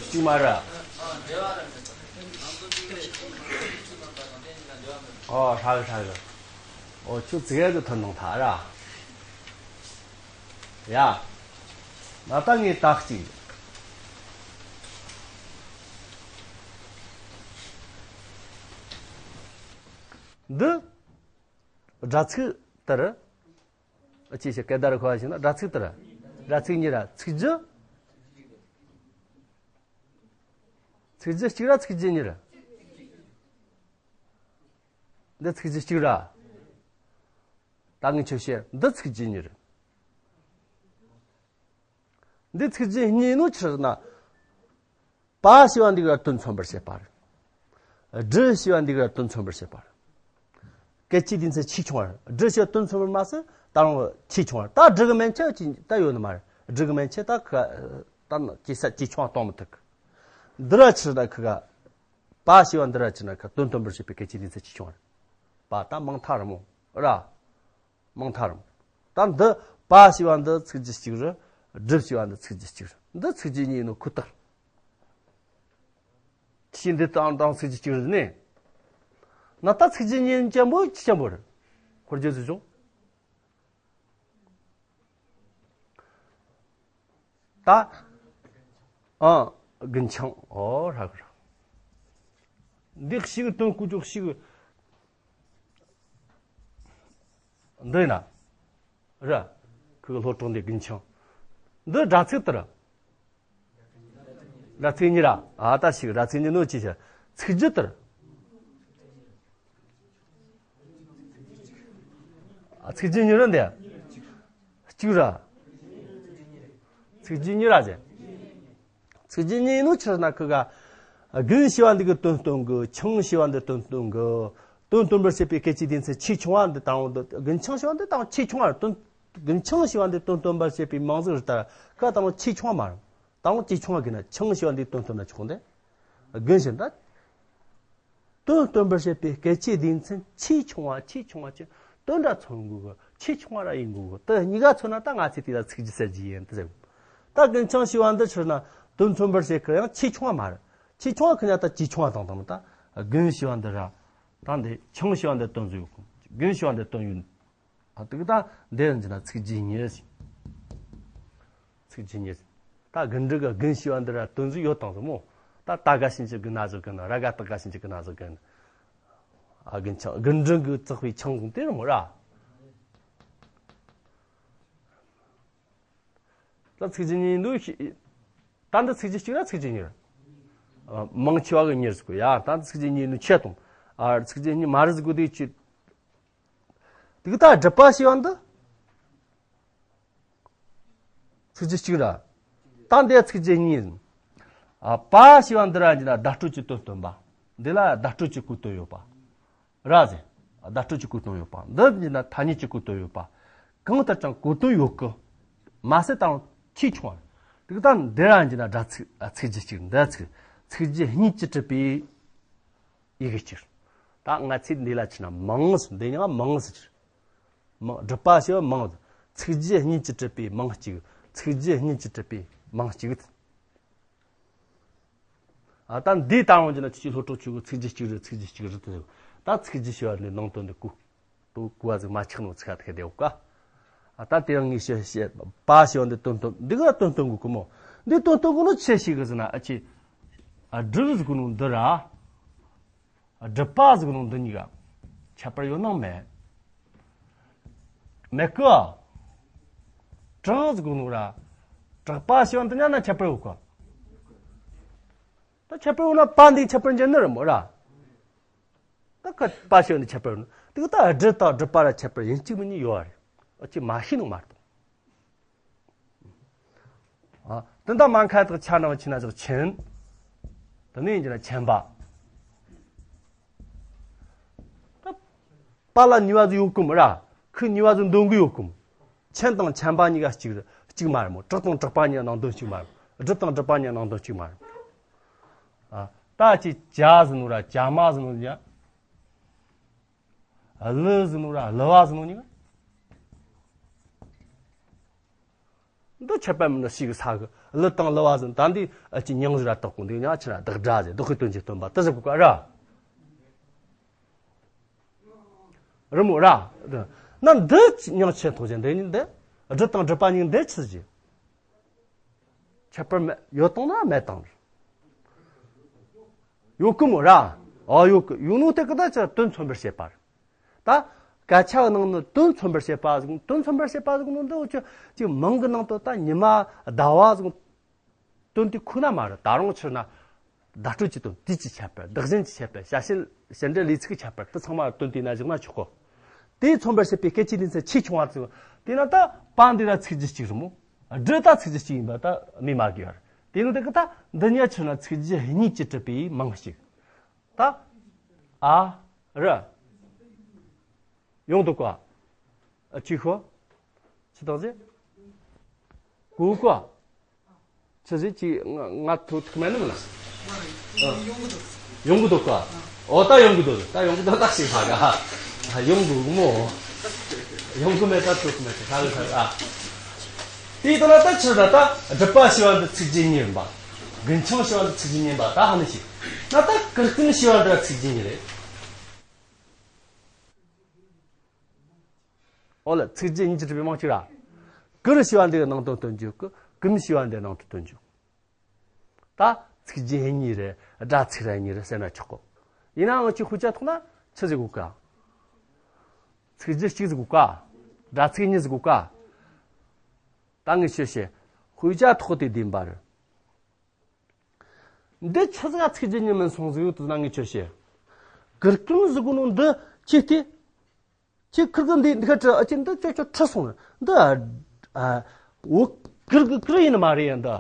གཅིག་མ་རེད། ཨོ་ཧྲ་གི་ཧྲ་གི། ཨོ་ཁྱོད་ཙི་གེ་གི་ཐོན་ནང་ཐ་ར། ཡ། ད་ལྟ་ངས་ད་གཅིག་འདི་སྒྲ་ཚིག་ལྟར། ཨ་ཅེ་ཞེས་སྐད་བརྡ་རུ་ཁ་བ་ཞིག་ན་སྒྲ་ཚིག་ལྟར། སྒྲ་ཚིག་གཉིས་ར་ཚིག་རྒྱུ། ཚིག་རྒྱུ་གཅིག་ར་ཚིག་རྒྱུ་གཉིས་ར། འདི་ཚིག་རྒྱུ་གཅིག་ར། ད་ངས་ཁྱོད་བཤད་འདི་ཚིག་རྒྱུ་གཉིས་རེད། འདི་ཚིག་རྒྱུ་གཉིས་ནོ་ཆི་རེད་ན། པ་ཞེས་པ་འདི་གར་དོན་མཚོན་པར་བྱེད་པ་རེད། སྒྲུ་ཞེས་པ་འདི་གར་དོན་མཚོན་པར་བྱེད་པ་རེད། སྐད་ཆའི་སྡེ་ཚན་ཆེས་ཆུང་བ་རེད། སྒྲུ་ཞེས་པ་དོན་མཚོན་པར་མ་ཟད་ད་རུང་ཆེས་ཆུང་བ་རེད། ད་སྒྲུ་གི་མན་ཆད་ཅིག་ད་ཡོད་ནི་མ་རེད། སྒྲུ་གི་མན་ཆད་ད་ཁ་ད་ཇེ་ས་ཇེ་ཆུང་བ་གཏོང་མི་ཐུབ་གི་འདི་ར་ཆི་རེད་ན་ཁི་ག་པ་ཞེས་པ་འདི་ར་ཆི་ན་ཁ་དོན་སྟོན་པར་བྱེད་པའི་སྐད་ཆའི་སྡེ་ཚན་ཆེས་ཆུང་བ་རེད། པ་ད་མང་ཐ་ར་མོ་ར། མང་ཐ་ར་མོ། ད་འདི་པ་ཞེས་པ་འདི་ཚིག་རྒྱུ་གཅིག་རེད། སྒྲུབ་ཞེས་པ་འདི་ཚིག་རྒྱུ་གཅིག་རེད། འདི་ཚིག་རྒྱུ་གཉིས་ནོ་ཁུ་ཐག་ཆི་འདི་དང་དང་ཚིག་རྒྱུ་གཅིག་རེད་ནི། ན་ད་ཚིག་རྒྱུ་གཉིས་ཅན་པོ་ཅི་ཅན་པོ་རེད། ཁོར་རྒྱུ་ཚིག་བྱུང་། ད། ཨ། རྒུན་ཆང་། ཨོ་ར་གི་ར། འདི་ཞིག་དོན་བཀོད་ཅོག་ཞིག་འདི་ན། ར། ཁུ་གི་ལྷོ་གྲོགས་འདི་རྒུན་ཆང་། འདི་སྒྲ་ཚིག་ལྟར། སྒྲ་ཚིག་གཉིས་ར། ཨ་ད་ཞིག་སྒྲ་ཚིག་གཉིས་ནོ་ཅི་བྱ། ཚིག་རྒྱུ་ལྟར། ཚིག་རྒྱུ་གཉིས་རེད་འདི། གཅིག་ར། ཚིག་རྒྱུ་གཉིས་ར་ཟེར། ཚིག་རྒྱུ་གཉིས་ནོ་ཆི་རེད་ན་ཁི་ག་རྒུན་ཞེས་པ་འདི་གི་དོན་སྟོན་གི་ཆང་ཞེས་པ་འདི་དོན་སྟོན་གི་དོན་སྟོན་པར་བྱེད་པའི་སྐད་ཆའི་སྡེ་ཚན་ཆེས་ཆུང་བ་འདི་དང་འདི་རྒུན་ཆང་ཞེས་པ་འདི་དང་ཆེས་ཆུང་བ་རེད། དོན་རྒུན་ཆང་ཞེས་པ་འདི་དོན་སྟོན་པར་བྱེད་པའི་མིང་གཟུགས་རེད། ད་ཁ་དང་ཆེས་ཆུང་བ་མ་རེད། དང་ཆེས་ཆུང་བ་གི་ན་ཆང་ཞེས་པ་འདི་དོན་སྟོན་ན་ཆོག་འདི། རྒུན་ཞེས་ད། དོན་སྟོན་པར་བྱེད་པའི་སྐད་ཆའི་སྡེ་ཚན་ཆེས་ཆུང་བ་ཆེས་ཆུང་བ་ཆེ་དོན་འདྲ་མཚོན་དགོས་གི་ཆེས་ཆུང་བ་ར་ཡིན་དགོས་གི་དེ་གཉིས་ཀ་མཚོན་ན་ད་ང་ཚོས་དེ་ལ་ཚིག་རྒྱུ་ཟེར་གྱི་ཡིན་དེ་ཟེར་གི་ད་རྒུན་ཆང་ཞེས་པ་འདི་ཕྱིར་ན་དོན་མཚོན་པར་བྱེད་གི་ཡང་ཆེས་ཆུང་བ་མ་རེད། ཆེས་ཆུང་བ་ཁི་ན་ད་ཆེས་ཆུང་བ་དང་དང་ད་རྒུན་ཞེས་པ་འདི་ར་ད་འདི་ཆང་ཞེས་པ་འདི་དོན་བཟོ་ཡོད་གི་དགུན་ཞེས་པ་འདི་དོན་ཡོད། ཨ་དེ་གི་ད་འདི་ཡིན་གྱི་ན་ཚིག་རྗེས་གཉིས། ཚིག་རྗེས་གཉིས། ད་དགུན་འབྲུ་གི་དགུན་ཞེས་པ་འདི་ར་དོན་ཟིག་ཡོད་དང་ཟིག་མོ། ད་ད་ག་ཕྱིན་ཅི་དགུན་ན་ཟིག་དགུན། ར་ག་ཏག་ག་ཕྱིན་ཅི་དགུན་ན་ཟིག་དགུན། ཨ་དགུན་ཆང་། དགུན་འབྲུ་གི་བཙགས་པའི་ཆང་ཟིག་དེ་རེད་མོ་ར། ད་ཚིག་རྗེས་གཉིས་འདུག་ཤི། ད་འདི་ཚིག་རྗེས་གཅིག་ར་ཚིག་རྗེས་གཉིས་ར། ཨ་མང་ཆེ་བ་གི་གཉིས་ཟིག་གོ་ཡ། ད་འདི་ཚིག་རྗེས་གཉིས་འདུག་ཆེ་དང་། ཨ་ཚིག་རྗེས་གཉིས་མ་རེད་ཟིག་གོ་དེ་ཅི། དེ་གི་ད་སྒྲུབ་པ་ཞེས་པ་འདི། ཚིག་རྗེས་གཅིག་ར། ད་འདི་ཚིག་རྗེས་གཉིས་ཡིན། ཨ་པ་ཞེས་པ་འདི་ར་ཡིན་ན་བརྡ་སྤྲོད་ཀྱི་དོན་སྟོན་པ། འདི་ལ་བརྡ་སྤྲོད་ཀྱི་གོ་དོན་ཡོད་པ། ར་ཟེར། བརྡ་སྤྲོད་ཀྱི་གོ་དོན་ཡོད་པ། འདི་ཡིན་ན་ཐ་སྙད་ཀྱི་གོ་དོན་ཡོད་པ། གང་ལྟར་ཀྱང་གོ་དོན་ཡོད་གི། མ་ཟད་དང་ཆེས་ཆུང་བ། དེ་གི་ད་འདི་ར་ཡིན་ན་སྒྲ་ཚིག་ཨ་ཚིག་རྗེས་གཅིག་འདི་ཚིག་ཚིག་རྗེས་གཉིས་ཀྱིས་གྲུབ་པའི་ཡི་གེ་སྤྱིར། ད་ང་ཚོས་འདི་ལ་ཆི་ན་མིང་ཟེར། འདི་ཉིད་མིང་ཟེར། མིང་། སྒྲུབ་པ་ཞེས་པ་མིང་ཟེར། ཚིག་རྗེས་གཉིས་ཀྱིས་གྲུབ་པའི་མིང་གཅིག་ཚིག་རྗེས་གཉིས་ཀྱིས་གྲུབ་པའི་མིང་གཅིག་ཨ་ད་འདི་ལྟ་བུ་ཅིག་ན་ཁྱེད་ཀྱི་སློབ་གྲོགས་ཆོས་གོ་ཚིག་རྗེས་གཅིག་རེད། ཚིག་རྗེས་གཅིག་རེད་དེ། ད་ཚིག་རྗེས་ཞེས་པ་འདི་ནང་དོན་འདི་གོ། དོ་གོ་བ་ཟིག་མ་ཆགས་ནོ་ཚིག་ཁ་ཐེག་དེ་ཡོད་ཀ་ཨ་ད་དེ་རིང་ངས་བཤད་བཤད་པ་ཞེས་པ་འདི་དོན་སྟོན། འདི་ག་དོན་སྟོན་གོ་གི་མོ། འདི་དོན་སྟོན་གོ་ནོ་ཆི་ཞིག་གི་ཟེར་ན། ཨ་ཅེ། ཨ་སྒྲུབ་ཟེར་གོ་ནོ་འདི་ར། སྒྲུབ་པ་ཟེར་གོ་ནོ་འདི་གཉིས་ཀ་ཁྱད་པར་ཡོད་ནང་མེད། མེད་གི། གྲགས་ཟེར་གོ་ནོ་ར། གྲགས་པ་ཞེས་པ་འདི་གཉིས་ན་ཁྱད་པར་ཡོད་གི་ད་ཁྱད་པར་ཡོད་ན་པ་འདི་ཁྱད་པར་འཇལ་ནི་རེད་མོ་ར། ད་ཁ་པ་ཞེས་པ་འདི་ཁྱད་པར་ཡོད་ན། དེ་གི་ད་སྒྲུབ་དང་སྒྲུབ་པ་ར་ཁྱད་པར་ཡིན་གཅིག་མིན་གཉིས་ཡོད་རེད། ཨ་ཅེ་མ་ཤེས་ནོ་མ་རེད། ཨ། དེ་འདྲ་མ་ཁ་དག་ཆ་ནང་ཕྱིན་ན་ཅག་ཆེན། དེ་ནས་ཡིན་གྱི་ན་ཆེན་པ། ད་པ་ལ་ནུས་པ་ཟིག་ཡོད་གི་མོ་ར། ཁོས་ནུས་པ་ཟིག་འདོན་གི་ཡོད་གི་མོ། ཆེན་དང་ཆེན་པ་གཉིས་ཀ་གཅིག་རེད། གཅིག་མ་རེད་མོ། གྲགས་དང་གྲགས་པ་གཉིས་ནང་དོན་གཅིག་མ་རེད། སྒྲུབ་དང་སྒྲུབ་པ་གཉིས་ནང་དོན་གཅིག་མ་རེད། ཨ། ད་ཅི་བྱ་ཟེར་ནོ་ར་བྱ་མ་ཟེར་ནོ་ཡ། གླུ་ཟེར་ནོ་ར་གླུ་བ་ཟེར་ནོ་གཉིས་ཀ་འདི་ཁྱད་པར་མི་འདུག་ཞིག་ས་གི་གླུ་དང་གླུ་བ་ཟེར། ད་འདི་ཨ་ཅེ་མིང་ཟིག་ར་བཏགས་གོ། འདི་ཡང་ཆི་ར་བདག་སྒྲ་ཟེར། བདག་གི་དོན་གྱི་སྟོན་པ་དེ་ཟེར་གོ་ག་ར། རི་མོ་ར། ན་འདི་མིང་ཆེན་ཐོག་ཅན་འདི་ནི་འདི། སྒྲུབ་དང་སྒྲུབ་པ་གཉིས་འདི་ཆི་ཟིག་ཁྱད་པར་མེད། ཡོད་དང་ན་མེད་དང་། ཡོད་གི་མོ་ར། ཨ་ཡོད་གི། ཡོད་ནོ་དེ་གི་ད་ཅི་དོན་མཚོན་པར་བྱེད་པ་རེད། ད་སྐད་ཆ་གི་ནང་ནས་དོན་མཚོན་པར་བྱེད་པ་ཟིག་དོན་མཚོན་པར་བྱེད་པ་ཟིག་ནོ་འདི་འུ་ཅི་ཅིག་མིང་གི་ནང་དུ་ད་ཉི་མ་ཟླ་བ་ཟིག་དོན་དེ་ཁོ་ན་མ་རེད། ད་རུང་ཕྱིར་ན་བརྡ་སྤྲོད་ཀྱི་དོན། དུས་ཀྱི་ཁྱད་པར། བདག་གཞན་གྱི་ཁྱད་པར། བྱ་བྱེད་བྱེད་འབྲེལ་ལས་ཚིག་གི་ཁྱད་པར། དེ་ཚང་མ་དོན་དེ་ན་བཞག་ན་ཆོག་གོ། དེས་མཚོན་པར་བྱེད་པའི་སྐད་ཅིག་ལེན་ཚད་ཆེས་ཆུང་བ་ཚོ། དེས་ན་ད་པ་འདི་ར་ཚིག་རྗེས་གཅིག་རེད་མོ། སྒྲུབ་ད་ཚིག་རྗེས་གཅིག་ཡིན་པ་ད་སྨོས་མ་དགོས་པ་རེད། དེས་ན་དེ་གི་ད་འདི་གཉིས་ཆ་ན་ཚིག་རྗེས་གཉིས་ཀྱིས་གྲུབ་པའི་མིང་གཅིག་ད་ཨ་རི། ཡོང་འདུག་ག་ཨ་ཅི་ཤོ། ཅི་དང་ཟེ། གུ་ག་ཆི་ཟེ་ཅི། ང་ང་ཐུག་ཐུག་མེད་ནམ་ལ། ཡོང་གི་འདུག་ག་ཨོ་ད་ཡོང་གི་འདུག་ད་ཡོང་གི་འདུག་ད་ཞིག་ཧ་ག་ཡོང་གི་མོ། ཡོང་གི་མེད་ད་ཐུག་མེད་ད་ཧ་གི་ཧ་གི་ཨ། དེའི་དོན་ལ་ད་ཕྱིར་ད་ལྟ་སྒྲུབ་པ་ཞེས་པ་འདི་ཚིག་རྗེས་གཉིས་ཡིན་པ། དགུན་ཆང་ཞེས་པ་འདི་ཚིག་རྗེས་གཉིས་ཡིན་པ་ད་ཧ་ནི་ཞིག་ན་ད་གུར་ཀུམ་ཞེས་པ་འདི་ཚིག་རྗེས་གཉིས་རེད། ཨོ་ལ་ཚིག་རྗེས་གཉིས་ཀྱིས་གྲུབ་པའི་མིང་གཅིག་ར། གུར་ཞེས་པ་འདི་གི་ནང་དོན་སྟོན་རྒྱུ་གི། ཀུམ་ཞེས་པ་འདི་ནང་དོན་སྟོན་རྒྱུ། ད་ཚིག་རྗེས་གཉིས་རེད། སྒྲ་ཚིག་ར་གཉིས་རེད་ཟེར་ན་ཆོག་གོ། ཡིན་ནའང་ཅིག་དཔེ་ཆ་ཐོག་ན་ཆི་ཟིག་གོ་ག་ཚིག་རྗེས་གཅིག་ཟིག་གོ་ག་སྒྲ་ཚིག་གཉིས་ཟིག་གོ་ག་ད་ངས་ཆོས་བཤད། དཔེ་ཆ་ཐོག་དེ་བདེན་པ་རེད། འདི་ཆི་ཟིག་ག་ཚིག་རྗེས་གཉིས་མིན་སོང་ཟིག་ཡོད་དུ་ན་ངས་ཆོས་བཤད། གུར་ཀུམ་ཟེར་གོ་ནོ་འདི་ཅི་སྟེ། ཁྱེད་ཁུར་གི་འདི་འདི་ཁ་ཁྲི་ཨ་ཅེ་འདི་ཅོ་ཅོ་ཁྲི་སོང་འདི། ཨ་ཨ་འོ་གུར་གི་གུར་ཡིན་ནི་མ་རེད་ཡ་འདི།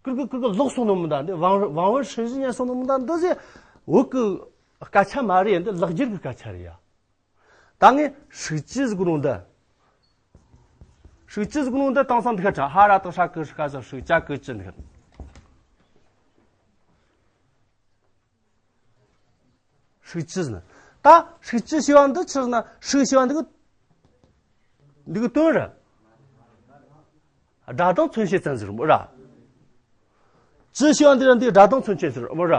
གུར་གི་གུར་གི་ལོག་སོང་ནི་མི་འདའ་འདི། ཝང་ཝང་ཝེ་ཧྲི་ཞི་ཉན་སོང་ནི་མི་འདའ་འདི་ཟེ། འོ་གི་སྐད་ཆ་མ་རེད་ཡ་འདི། ལག་འཁྱེར་གི་སྐད་ཆ་རེད་ཡ། ད་ངས་ཧྲུག་ཅི་ཟེར་གོ་ནོ་འདི། ཧྲུག་ཅི་ཟེར་གོ་ནོ་འདི་དེང་སང་འདི་ཁ་ཁྲ་ཧ་ར་ཏག་ཧྲ་ཀི་ཧྲི་ཀ་ཟེར། ཧྲུག་ཅ་ཀི་ཅི་འདི་ཁ། ཧྲུག་ཅི་ཟེར་ན། ད་ཧྲུག་ཅི་ཞེས་པ་འདི་ཆི་ཟེར་ན། ཧྲུག་ཞེས་པ་འདི་གི་འདི་གི་དོན་རེད། སྒྲ་གདངས་མཚོན་བྱེད་ཙམ་ཟེར་མོ་ར། ཅི་ཞེས་པ་འདི་ར་འདི་སྒྲ་གདངས་མཚོན་བྱེད་ཟེར་མོ་ར།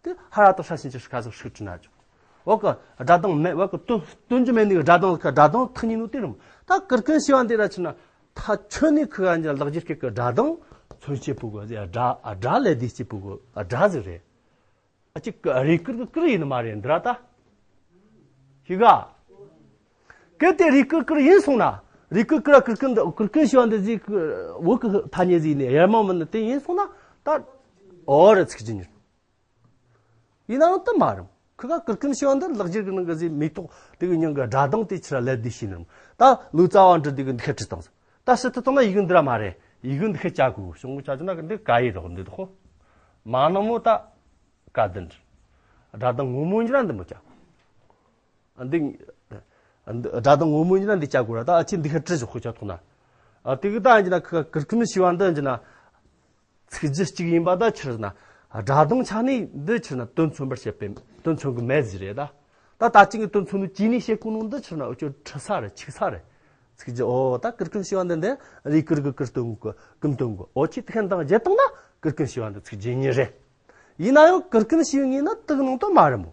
དེ་ཧ་ར་ཏོ་ཧྲ་ཞིང་ཅི་ཧྲི་ཁ་ཟིག་ཧྲིག་ཁྲི་ན་ཅོ། འོ་ཀ་སྒྲ་གདངས་མེད། འོ་ཀ་སྟོན་སྟོན་རྒྱུ་མེད་ནི་སྒྲ་གདངས་ལ་ཁ་སྒྲ་གདངས་ཐག་ཉེ་ནོ་དེ་རུ། ད་ཀིར་ཀིན་ཞེས་པ་འདི་ར་ཆི་ན་ཐ་ཆོད་ནི་ཁུ་ག་འཇ་ལག་འཇིར་སྐད་ཀི་སྒྲ་གདངས་མཚོན་བྱེད་པུ་གོ་ཟེ་སྒྲ་སྒྲ་ལས་དེ་སྐྱེ་པུ་གོ་སྒྲ་ཟིག་རེད། ཨ་ཅིག་རེ་ཀིར་གི་ཀིར་ཡིན་ནི་མ་རེད་འདི་ར་ད། ཤི་ག་གལ་ཏེ་རེ་ཀིར་ཀིར་ཡིན་སོང་ན། རེ་ཀིར་ཀིར་ཀིར་ཀིན་ཀིར་ཀིན་ཞེས་པ་འདི་ཟིག་བོད་ཀི་ཐ་སྙད་ཟིག་ནས་ཡར་མ་མིན་ནི་དེ་ཡིན་སོང་ན་ད། འོ་རེ་ཚིག་ཅི་ཉིར། ཡིན་ནའང་དུ་མ་རུང་། ཁི་ག་ཀིར་ཀིན་ཞེས་པ་འདི་ལག་འཇིར་གི་ནང་གི་ཟིག་མེ་ཏོག་དེ་གི་མྱིང་གི་སྒྲ་གདངས་དེ་ཆི་ར་ལད་དེ་ཤེས་ནི་རུང་། ད་ལུག་རྩ་བ་འདྲི་དེ་གི་འདི་ཁ་ཁྲི་བཏང་ཟིག་ད་ཕྱི་དུ་བཏང་ན་ཡི་གུ་འདི་ར་མ་རེད། ཡི་གུ་འདི་ཁ་ཅག་གོ་གཞུང་གི་ཆ་ཅི་ན་གི་འདི་ག་ཡི་རོགས་འདི་དོ་ཧོ། མ་ནོ་མོ་ད་ག་དི་འདྲི། སྒྲ་གདངས་ངོ་མོ་འཇི་ར་འདི་མོ་ཅག་འདི་སྒྲ་གདངས་ངོ་མོ་འཇི་ར་འདི་ཅག་གོ་ར། ད་ཨ་ཆི་འདི་ཁ་ཁྲི་ཞོག་ཁོ་ཅག་ཐོག་ན། ཨ་དེ་གི་ད་འཇི་ན་ཁི་ག་ཀིར་ཀིན་ཞེས་པ་འདི་འཇི་ན། ཚིག་རྒྱུ་གཅིག་ཡིན་པ་ད་ཕྱིར་ན། སྒྲ་གདངས་ཆ་ནས་འདི་ཕྱིར་ན་དོན་མཚོན་པར་བྱེད་པའི་དོན་མཚོན་གི་མེད་ཟིག་རེད་ད། ད་ད་ཅིག་གི་དོན་མཚོན་ནི་ཅི་ནས་བྱེད་གོ་ནོ་འདི་ཕྱིར་ན་འུ་ཅོ་ཁྲི་ས་རེད་ཆིག་ས་རེད། ཚིག་རྒྱུ་འོ་ད་ཀིར་ཀིན་ཞེས་པ་འདི་འདི་རེ་ཀིར་གི་ཀིར་སྟོན་གི་ཀིམ་སྟོན་གི་འོ་ཆི་དེ་ཁན་དང་བརྒྱད་བཏང་ན་ཀིར་ཀིན་ཞེས་པ་འདི་ཚིག་རྒྱུ་ཉིད་རེད། ཡིན་ན་ཡང་ཀིར་ཀིན་ཞེས་པའི་ངོས་ན་དུག་ནང་དུ་མ་རེད་མོ།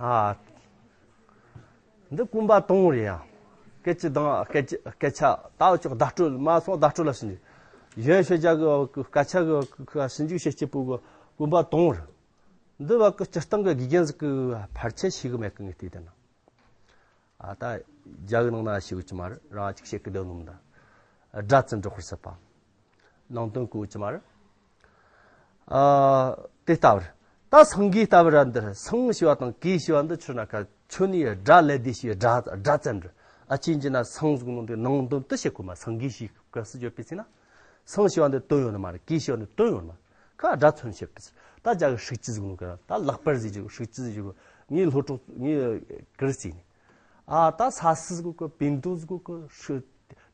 ཨ། འདི་གོམ་པ་དང་པོ་རེད་ཡ། སྐད་ཆ་དང་སྐད་ཆ་སྐད་ཆ་ད་ཅིག་བརྡ་སྤྲོད་མ་སོང་བརྡ་སྤྲོད་ལ་ཕྱིན་ནས། གཞན་ཤོད་རྒྱ་གི་སྐད་ཆ་གི་ཞིབ་འཇུག་བྱེད་སྤྱད་པོ་གི་གོམ་པ་དང་པོ་རེད། འདི་བ་གི་སྤྱིར་བཏང་གི་དགེ་རྒན་ཟིག་གི་ཕལ་ཆེར་ཤེས་གི་མེད་གི་ངས་བལྟས་བསྡད་ན། ཨ་ད་རྒྱ་གི་ནང་ན་ཤེས་གི་ཅི་མ་རེད། རང་ཅིག་བཤད་གི་སྡོད་ནོ་མི་འདྲ། སྒྲ་ཙམ་འགྲོ་ཁར་སྲིད་པ། ནང་དོན་གོ་ཅི་མ་རེད། ཨ་དེ་ལྟ་བུར། ད་སེང་གེ་ལྟ་བུ་ར་འདིར་སེང་ཞེས་པ་དང་གེ་ཞེས་པ་འདི་ཆོད་ན་ཁ་ཆོད་ནས་སྒྲ་ལས་དེ་ཞེས་སྒྲ་སྒྲ་ཙམ་རེད། ཨ་ཅིན་གྱི་ན་སེང་ཟུག་ནོ་འདི་ནང་དོན་དུ་བཤད་གོ་མ། སེང་གེ་ཞེས་སྐབས་སུ་བརྗོད་པའི་ཚེ་ན། སེང་ཞེས་པ་འདི་དོན་ཡོད་ནི་མ་རེད། གེ་ཞེས་པ་འདི་དོན་ཡོད་ནི་མ་རེད། ཁ་སྒྲ་མཚོན་བྱེད་པའི་ཚེ། ད་རྒྱ་གི་ཧྲིག་ཅི་ཟུག་ནོ་གི་ད་ལག་པར་ཟིག་ཅིག་ཧྲིག་ཅི་ཟིག་ཅིག་ངའི་སློབ་གྲོགས་ངའི་གིར་ཟིག་ནི། ཨ་ད་ས་སི་ཟིག་གོ་པིན་དུ་ཟིག་གོ་ཧྲི་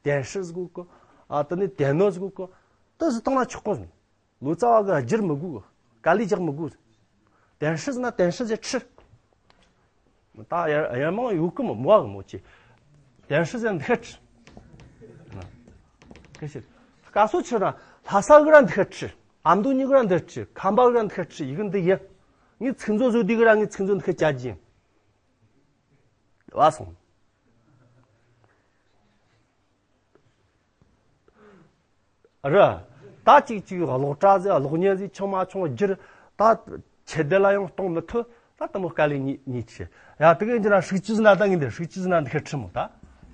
དན་ཧྲི་ཟིག་གོ། ཨ་ད་ནི་དན་ནོ་ཟིག་གོ། ད་ཟིག་བཏང་ན་ཆོག་གོ་ཟིག་ལོ་ཙཱ་བ་གི་བསྒྱུར་མི་དགོས། དཀའ་ལས་རྒྱག་མི་དགོས། དན་ཧྲི་ཟེར་ན་དན་ཧྲི་ཟེར་ཁྲི། ད་ཡར་ཡར་མང་ཡོད་གི་མོ་མོ་གི་མོ་ཆེ། དན་ཧྲི་ཟེར་འདི་ཁ་ཁྲི། ཁ་ཤི། སྐལ་སོ་ཆི་ན་ལྷ་ས་གི་ར་འདི་ཁ་ཁྲི། ཨ་མདོ་གཉིས་གི་ར་འདི་ཁྲི། ཁམས་པ་གི་ར་འདི་ཁ་ཁྲི། ཡི་གི་འདི་ཡིན། ངའི་ཚིག་མཛོད་བཟོ་དུས་གི་ར་ངའི་ཚིག་མཛོད་འདི་ཁ་བཅའ་རྒྱུ་ཡིན། བ་སོང་། རེད། ད་ཅིག་ཅིག་གློག་གྲྭ་ཟིག་གློག་བརྙན་ཟིག་ཆུང་མ་ཆུང་བསྒྱུར། ད་ཆེ་བསྡད་ལ་ཡང་གཏོང་མི་ཐུབ། ད་དེ་མོ་དཀའ་ལས་ཉིད་ཉིད་ཆེ། ཡ་དེ་ག་ཡིན་གྱི་ན་ཧྲུག་ཅུ་ཟིན་ན་ད་ངས་འདི་ཧྲུག་ཅུ་ཟིན་ན་འདི་ཁ་ཁྲི་མོ་ད།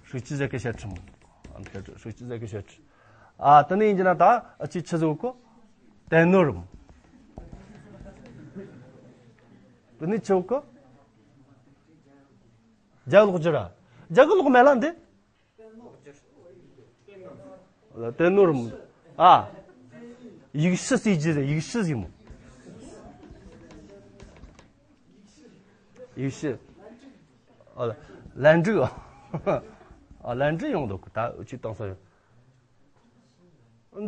ཧྲུག་ཅུ་ཟེར་གི་བཤད་ཁྲི་མོ། འདི་ཁ་ཧྲུག་ཅུ་ཟེར་གི་བཤད་ཁྲི། ཨ་དེ་ནས་ཡིན་གྱི་ན་ད་ཨ་ཅིག་ཆི་ཟིག་གོ། དན་ནོར་མོ། དེ་ནས་ཆི་གོ། རྒྱ་གློག་སྒྱུར་ར། རྒྱ་གི་གློག་མེད་ལ་འདི། དེ་ནོར་མོ། ཨ། ཡིག་ཕྱི་ཟེར་རྒྱུ་རེད། ཡིག་ཕྱི་ཟེར་མོ། ཡིག་ཕྱི། ཨ། ལན་ཀྲི། ཨ། ལན་ཀྲི་ཡོང་འདུག་ད་ཅི་བཏང་ས་ཡོད།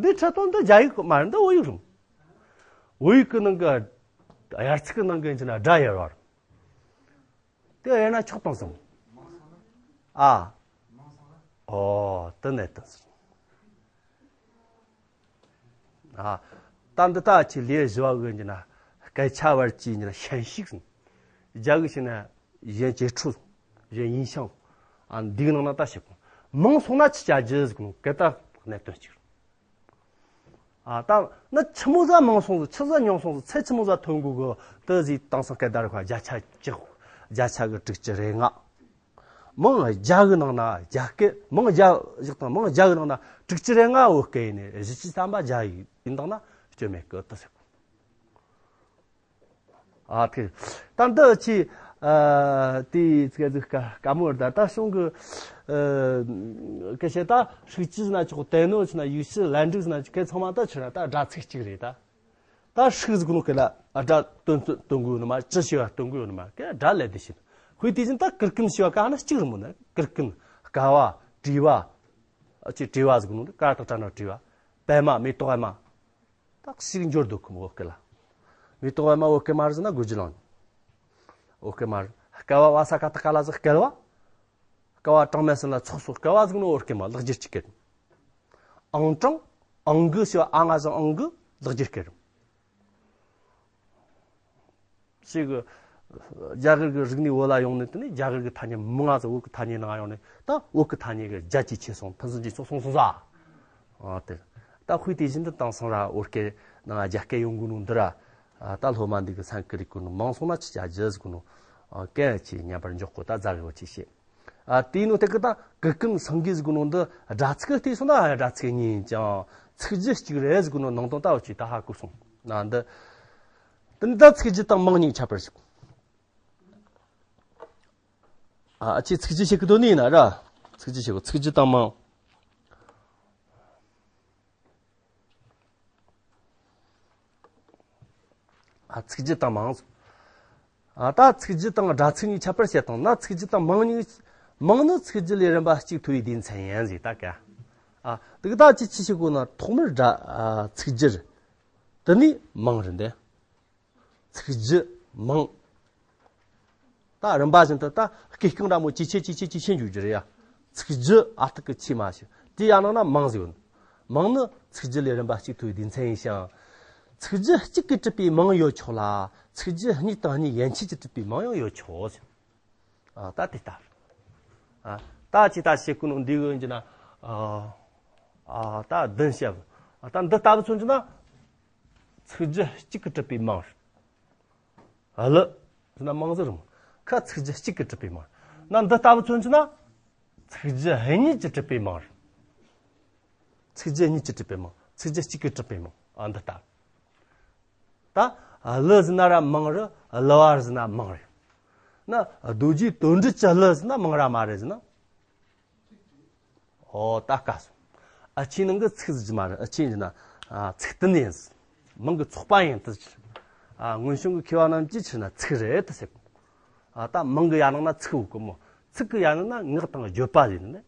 འདི་ཁྲི་སྟོང་འདི་རྒྱ་ཡིག་མ་རེད། འདི་བོད་ཡིག་རེད། བོད་ཡིག་གི་ནང་གི་དབྱར་ཚིག་གི་ནང་གི་ཡིན་གྱི་ན་སྒྲ་ཡར་བ་རེད། དེ་ཡིན་ན་ཆོག་དང་སོང་། ཨ། ཨོ། དེ་ནས་དང་སོང་། ཨ། ད་འདི་ད་ཆི་ལས་བཞི་བ་གི་ཡིན་ན་སྐད་ཆ་བར་གྱི་ཡིན་ན་ཞན་ཞིག་སོང་། རྒྱ་གི་ཞིག་ན་གཞན་ཇེ་ཁྲུ་སོང་། གཞན་ཡིན་ཤང་། ཨ། འདི་གི་ནང་ན་ད་ཞིག་མང་སོང་ན་ཆི་བྱ་རྒྱུ་ཟིག་ནོ་སྐད་ད་གནད་དོན་གཅིག་ཨ། ད་ནི་ཆི་མོ་ཟ་མང་སོང་ཟིག་ཆི་ཟ་ཉུང་སོང་ཟིག་ཚད་ཆི་མོ་ཟ་ཐོན་དགོས་གི་དེ་ཟིག་དེང་སང་སྐད་བརྡ་རིག་པ་བརྒྱ་ཆ་བཅུ། བརྒྱ་ཆ་གི་དྲུག་ཅུ་རེ་ལྔ། མང་རྒྱ་གི་ནང་ན་རྒྱ་སྐད་མང་རྒྱ་བཞག་དང་མང་རྒྱ་གི་ནང་ན་དྲུག་ཅུ་རེ་ལྔ་བོད་སྐད་ཡིན་ནི་བཞི་བཅུ་ཐམ་པ་རྒྱ་ཡིག་ཡིན་དང་ན་སྐྱོན་མེད་གི་དེ་ཟེར་གོ། ཨ་ཐེ། ད་འདི་ཆི། ཨ། དེ་ཚིག་ཚིག་ཀ་ཀ་མོ་ར་ད་ད་གཞུང་གི། ཨ། སྐད་བཤད་ད་ཧྲུག་ཅུ་ཟེར་ན་ཆོག་དན་ནོར་ཟེར་ན་ཡིག་ཕྱི་ལན་ཀྲི་ཟེར་ན་ཆོག་སྐད་ཚང་མ་ད་ཆི་ར་ད་སྒྲ་ཚིག་གཅིག་རེད་ད། ད་ཧྲུག་ཟེར་གོ་ནོ་སྐད་ལ་ཨ་སྒྲ་སྟོན་སྟོན་གོ་ཡོད་ནི་མ། ཅི་ཞེས་པ་སྟོན་གོ་ཡོད་ནི་མ། སྐད་སྒྲ་ལས་དེ་བྱེད། དཔེ་དེ་བཞིན་ད་ཀིར་ཀིན་ཞེས་པ་ག་ན་གཅིག་རེད་མོ་ན། ཀིར་ཀིན། ཀ་བ། བྲིས་པ། ཨ་ཅེ་བྲིས་པ་ཟེར་གོ་ནོ་ཀ་དག་གྲ་ན་བྲིས་པ། པད་མ། མེ་ཏོག་པད་མ། ད་ཞིག་འབྱོར་འདུག་གི་བོད་སྐད་ལ། མེ་ཏོག་པད་མ་བོད་སྐད་མ་རེད་ཟེར་ན་དགོས་རྒྱུ་ལང་། ཨོ་སྐད་མ་རེད། བསྐལ་བ་བ་ས་ཀ་བཏགས་སྐ་ལ་ཟིག་བསྐལ་བ། བསྐལ་བ་གྲངས་མེད་གསུམ་ལ་ཚོགས་སོ། བསྐལ་བ་ཟིག་ནོ་ཨོ་སྐད་མ་ལེགས་སྒྱུར་གཅིག་གི་རེད། ཨང་གྲངས་ཨང་གི་ཞེས་པ་ཨ་ང་ཟིག་ཨང་གི་ལེགས་སྒྱུར་གཅིག་གི་རེད། ཞིག་རྒྱ་གར་གྱི་རིག་གནས་བོད་ལ་ཡོང་ནས། དེ་ནས་རྒྱ་གར་གྱི་ཐ་སྙད་མང་ང་ཟིག་བོད་ཀྱི་ཐ་སྙད་ནང་ཡོང་ནས། ད་བོད་ཀྱི་ཐ་སྙད་ཀྱི་རྒྱ་ཆེ་ཆེ་སོང་། ཕུན་སུམ་ཇེ་ཚོགས་སོང་སོང་ས། ཨ་དེ་ད་དཔེ་དེ་བཞིན་དུ་དེང་སང་ར་བོད་སྐད་ནང་རྒྱ་སྐད་ཡོང་གི་ནོ་འདི་ར། ཨ་ད་སློབ་མ་འདི་གི་སེམས་ཁུར་རེ་གོ་ནོ་མང་སོང་ན་ཅི་བྱ་རྒྱུ་ཟེར་གོ་ནོ། ཨ་གལ་ཆེ་སྙམ་པར་འཇོག་གོ། ད་ཛ་གི་བ་ཆེ་བཤད། ཨ་དེའི་ནང་དེ་གི་ད་གི་ཀུན་སངས་རྒྱས་ཟེར་གོ་ནོ་འདི་སྒྲ་ཚིག་གི་བལྟས་སོང་ན་སྒྲ་ཚིག་གཉིས་ཡིན་ཀྱང་ཚིག་རྒྱུད་གཅིག་རེད་ཟེར་གོ་ནོ་ནང་དོན་ལྟ་བུ་ཅིག་ད་ཧ་གོ་སོང་ན་འདི། དེ་ནི་ད་ཚིག་རྒྱུད་དང་མིང་གཉིས་ཁྱད་པར་ཞིག་ཨ་ཨ་ཅེ་ཚིག་རྒྱུད་བཤད་གི་དོན་ནི་ཡིན་ན་ར། ཚིག་རྒྱུད་བཤད་གོ། ཚིག་རྒྱུད་དང་མིང་། ཨ་ཚིག་རྒྱུད་དང་མིང་། ཨ་ད་ཚིག་རྒྱུད་དང་སྒྲ་ཚིག་གཉིས་ཁྱད་པར་བཤད་དང་ན། ཚིག་རྒྱུད་དང་མིང་གཉིས། མིང་ནི་ཚིག་རྒྱུད་ལས་རིམ་པ་གཅིག་ཐོ་བའི་སྡེ་ཚན་ཡིན་ཟེར་ད་ག་ཨ་དེ་གི་ད་ཅི་ཅི་བཤད་གོ་ན། ཐོག་མར་སྒྲ་ཨ་ཚིག་རྒྱུད། དེ་ནས་མིང་རེད་འདི། ཚིག་རྒྱུད་མིང་། ད་རིམ་པ་བཞིན་དུ་ད་སྐད་རྐྱང་འདྲ་མོ་ཇེ་ཆེ་ཇེ་ཆེ་ཇེ་ཆེ་འགྱོ་རྒྱུ་རེད་ཡ། ཚིག་རྒྱུད་ཨ་ཐུར་གི་ཆེ་མ་ཞིག་དེ་ཡང་ནང་ན་མིང་ཟེར་ཡོད། མིང་ནི་ཚིག་རྒྱུད་ལས་རིམ་པ་གཅིག་ཐོ་བའི་སྡེ་ཚན་ཡིན་ཞིང་། ཚིག་རྒྱུད་གཅིག་གིས་གྲུབ་པའི་མིང་ཡོད་ཆོག་ལ། ཚིག་རྒྱུད་གཉིས་དང་གཉིས་ཡན་ཆད་ཀྱིས་གྲུབ་པའི་མིང་ཡང་ཡོད་ཆོག་ཨ་ད་དེ་ལྟར། ཨ་ད་ཅི་ད་བཤད་གོ་ནོ་འདི་གི་ཡིན་གྱི་ན། ཨ་ཨ་ད་བདུན་བཤད། ཨ་ད་འདི་ལྟ་བུ་མཚོན་གྱི་ན། ཚིག་རྒྱུད་གཅིག་གིས་གྲུབ་པའི་མིང་རེད། ཨ་ལི་ཟེར་ན་མིང་ཟེར་རུང་ཁ་ཚིག་རྒྱུད་གཅིག་གིས་གྲུབ་པའི་མིང་། ན་འདི་ལྟ་བུ་མཚོན་གྱི་ན། ཚིག་རྒྱུད་གཉིས་ཀྱིས་གྲུབ་པའི་མིང་རེད། ཚིག་རྒྱུད་གཉིས་ཀྱིས་གྲུབ་པའི་མིང་། ཚིག་རྒྱུད་གཅིག་གིས་གྲུབ་པའི་མིང་། ཨ་འདི་ལྟ། ད་ལི་ཟེར་ན་ར་མིང་རེད། ལི་བ་ཟེར་ན་མིང་རེད། ན་རྡོ་རྗེ་དོན་གྲུབ་ཀྱི་ལི་ཟེར་ན་མིང་ར་མ་རེད་ཟེར་ན། ཨོ་ད་དཀའ་སོང་། ཨ་ཆེ་ནང་གི་ཚིག་ཟེར་གྱི་མ་རེད། ཨ་ཆེ་ཟེར་ན་ཨ་ཚིག་དོན་ཡིན། མིང་གི་ཚོགས་པ་ཡིན་དུ་ཟེར། ཨ་སྔོན་བྱུང་གི་མཁས་པ་རྣམས་ཀྱིས་ཆི་ན་ཚིག་རེད་དུ་ཟེར། ཨ་ད་མིང་གི་ཡ་ནང་ན་ཚིག་ཡོད་གི་མོ། ཚིག་གི་ཡ་ནང་ན་ངག་དང་བརྗོད་པ་ཡིན་ནི།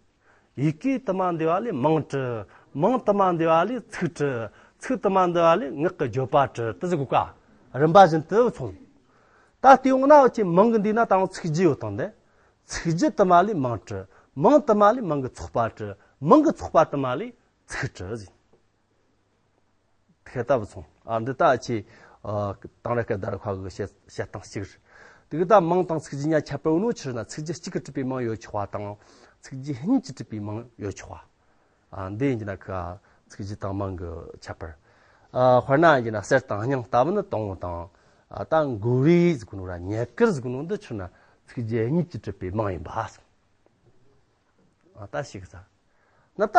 ཡི་གེ་དུ་མ་འདུས་པ་ལས་མིང་གྲུབ། མིང་དུ་མ་འདུས་པ་ལས་ཚིག་གྲུབ། ཚིག་དུ་མ་འདུས་པ་ལས་ངག་གི་བརྗོད་པ་གྲུབ་དུ་ཟེར་གོ་ཀ་རིམ་པ་བཞིན་དུ་མཚུངས། ད་དེ་འོང་ན་ཅི་མིང་གི་འདུས་ན་ད་ཚིག་རྒྱུད་ཡོད་དང་ནི། ཚིག་རྒྱུད་དུ་མ་ལས་མིང་གྲུབ། མིང་དུ་མ་ལས་མིང་གི་ཚོགས་པ་གྲུབ། མིང་གི་ཚོགས་པ་དུ་མ་ལས་ཚིག་གྲུབ་ཟེར། དེ་ལྟ་བུ་སོང་། ཨ་འདི་ལྟ་ཅི། ཨ་དེང་རབས་སྐད་བརྡ་རིག་པ་གི་བཤད་བཤད་སྟངས་གཅིག་རེད། དེ་གི་ད་མིང་དང་ཚིག་རྒྱུད་གཉིས་ཁྱད་པར་ཡོད་ནོ་ཕྱིར་ན། ཚིག་རྒྱུད་གཅིག་གིས་གྲུབ་པའི་མིང་ཡོད་ཆོག་པ་དང་། ཚིག་རྒྱུད་གཉིས་ཀྱིས་གྲུབ་པའི་མིང་ཡོད་ཆོག་པ། ཨ་འདི་ཡིན་གྱི་ན་ཁ་ཚིག་རྒྱུད་དང་མིང་གི་ཁྱད་པར། ཨ་དཔེར་ན་ཡིན་གྱི་ན་གསེར་དང་སྙིང་ལྟ་བུ་ནི་དང་པོ་དང་། ཨ་ད་མགོ་རུས་ཟེར་གོ་ནོ་ར་ཉེ་དཀར་ཟེར་གོ་ནོ་འདི་ཕྱིར་ན་ཚིག་རྒྱུད་གཉིས་ཀྱིས་གྲུབ་པའི་མིང་ཡིན་པ། ཨ་ད་ཞིག་ས། ན་ད།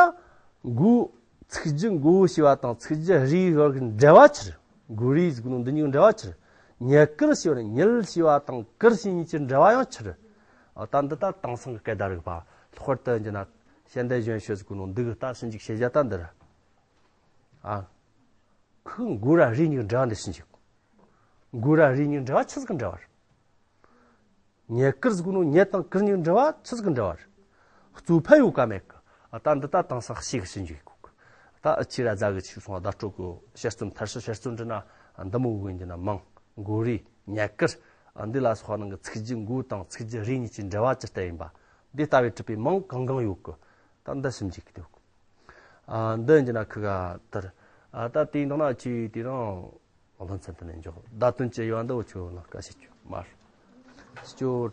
མགོ། ཚིག་རྒྱུད་མགོ་ཞེས་པ་དང་ཚིག་རྒྱུད་རུས་བར་གྱི་འབྲེལ་བ་ཆི་རེད། མགོ་རུས་ཟེར་གོ་ནོ་འདི་གཉིས་ཀྱི་འབྲེལ་བ་ཆི་རེད། ཉེ་དཀར་ཞེས་པ་ནི་ཉེ་ཞེས་པ་དང་དཀར་ཞེས་གཉིས་ཀྱི་འབྲེལ་བ་ཡང་ཆི་རེད། ཨ་ད་འདི་ད་དེང་སང་གི་སྐད་བརྡ་རིག་པ་ལྷག་པར་དུ་ཡིན་གྱི་ན་ཤེས་ལྡན་གཞོན་ཤོས་ཟེར་གོ་ནོ་འདི་གི་ད་ཞིབ་འཇུག་བྱེད་བྱ་ད་འདི་རེད། ཨ། ཁོས་མགོ་ར་རུས་གཉིས་ཀྱི་འབྲེལ་བ་འདི་ཞིབ་འཇུག་མགོ་ར་རུས་གཉིས་འབྲེལ་བ་ཆི་ཟིག་གི་འབྲེལ་བ་རེད། ཉེ་དཀར་ཟེར་གོ་ནོ་ཉེ་དང་དཀར་གཉིས་འབྲེལ་བ་ཆི་ཟིག་གི་འབྲེལ་བ་རེད། གཙོ་ཕལ་ཡོད་ཀ་མེད་ཀི། ཨ་ད་འདི་ད་དེང་སང་ཞིབ་ཞིབ་འཇུག་དགོས་ཀི། ད་ཨ་ཆི་ར་རྫ་གི་ཆིག་སོང་བརྡ་སྤྲོད་གི་དཔྱད་རྩོམ་མཐར་ཕྱིན་དཔྱད་རྩོམ་འབྲི་ན་འདི་མོ་གི་ཡིན་གྱི་ན་མིང་མགོ་རུས་ཉེ་དཀར་འདི་ལ་སོགས་ནང་གི་ཚིག་རྒྱུད་མགོ་དང་ཚིག་རྒྱུད་རུས་གཉིས་ཀྱི་འབྲེལ་བ་ཇི་ལྟར་ཡིན་པ་འདི་ལྟ་བུའི་གྲུབ་པའི་མིང་གང་གང་ཡོད་ཀི། ད་འདི་ཞིབ་འཇུག་གི་འདུག་ཨ་འདི་ཡིན་གྱི་ན་ཁི་ག་དར། ཨ་ད་དེའི་ནང་ན་ཆི་དེ་རང་བློ་མཚན་དུ་ནས་འཇོག་བརྡ་དོན་གྱི་དབྱེ་བ་འདི་འུ་ཆོ་ནང་ཁ་ཤས་ཆུ་མར། ཆུ།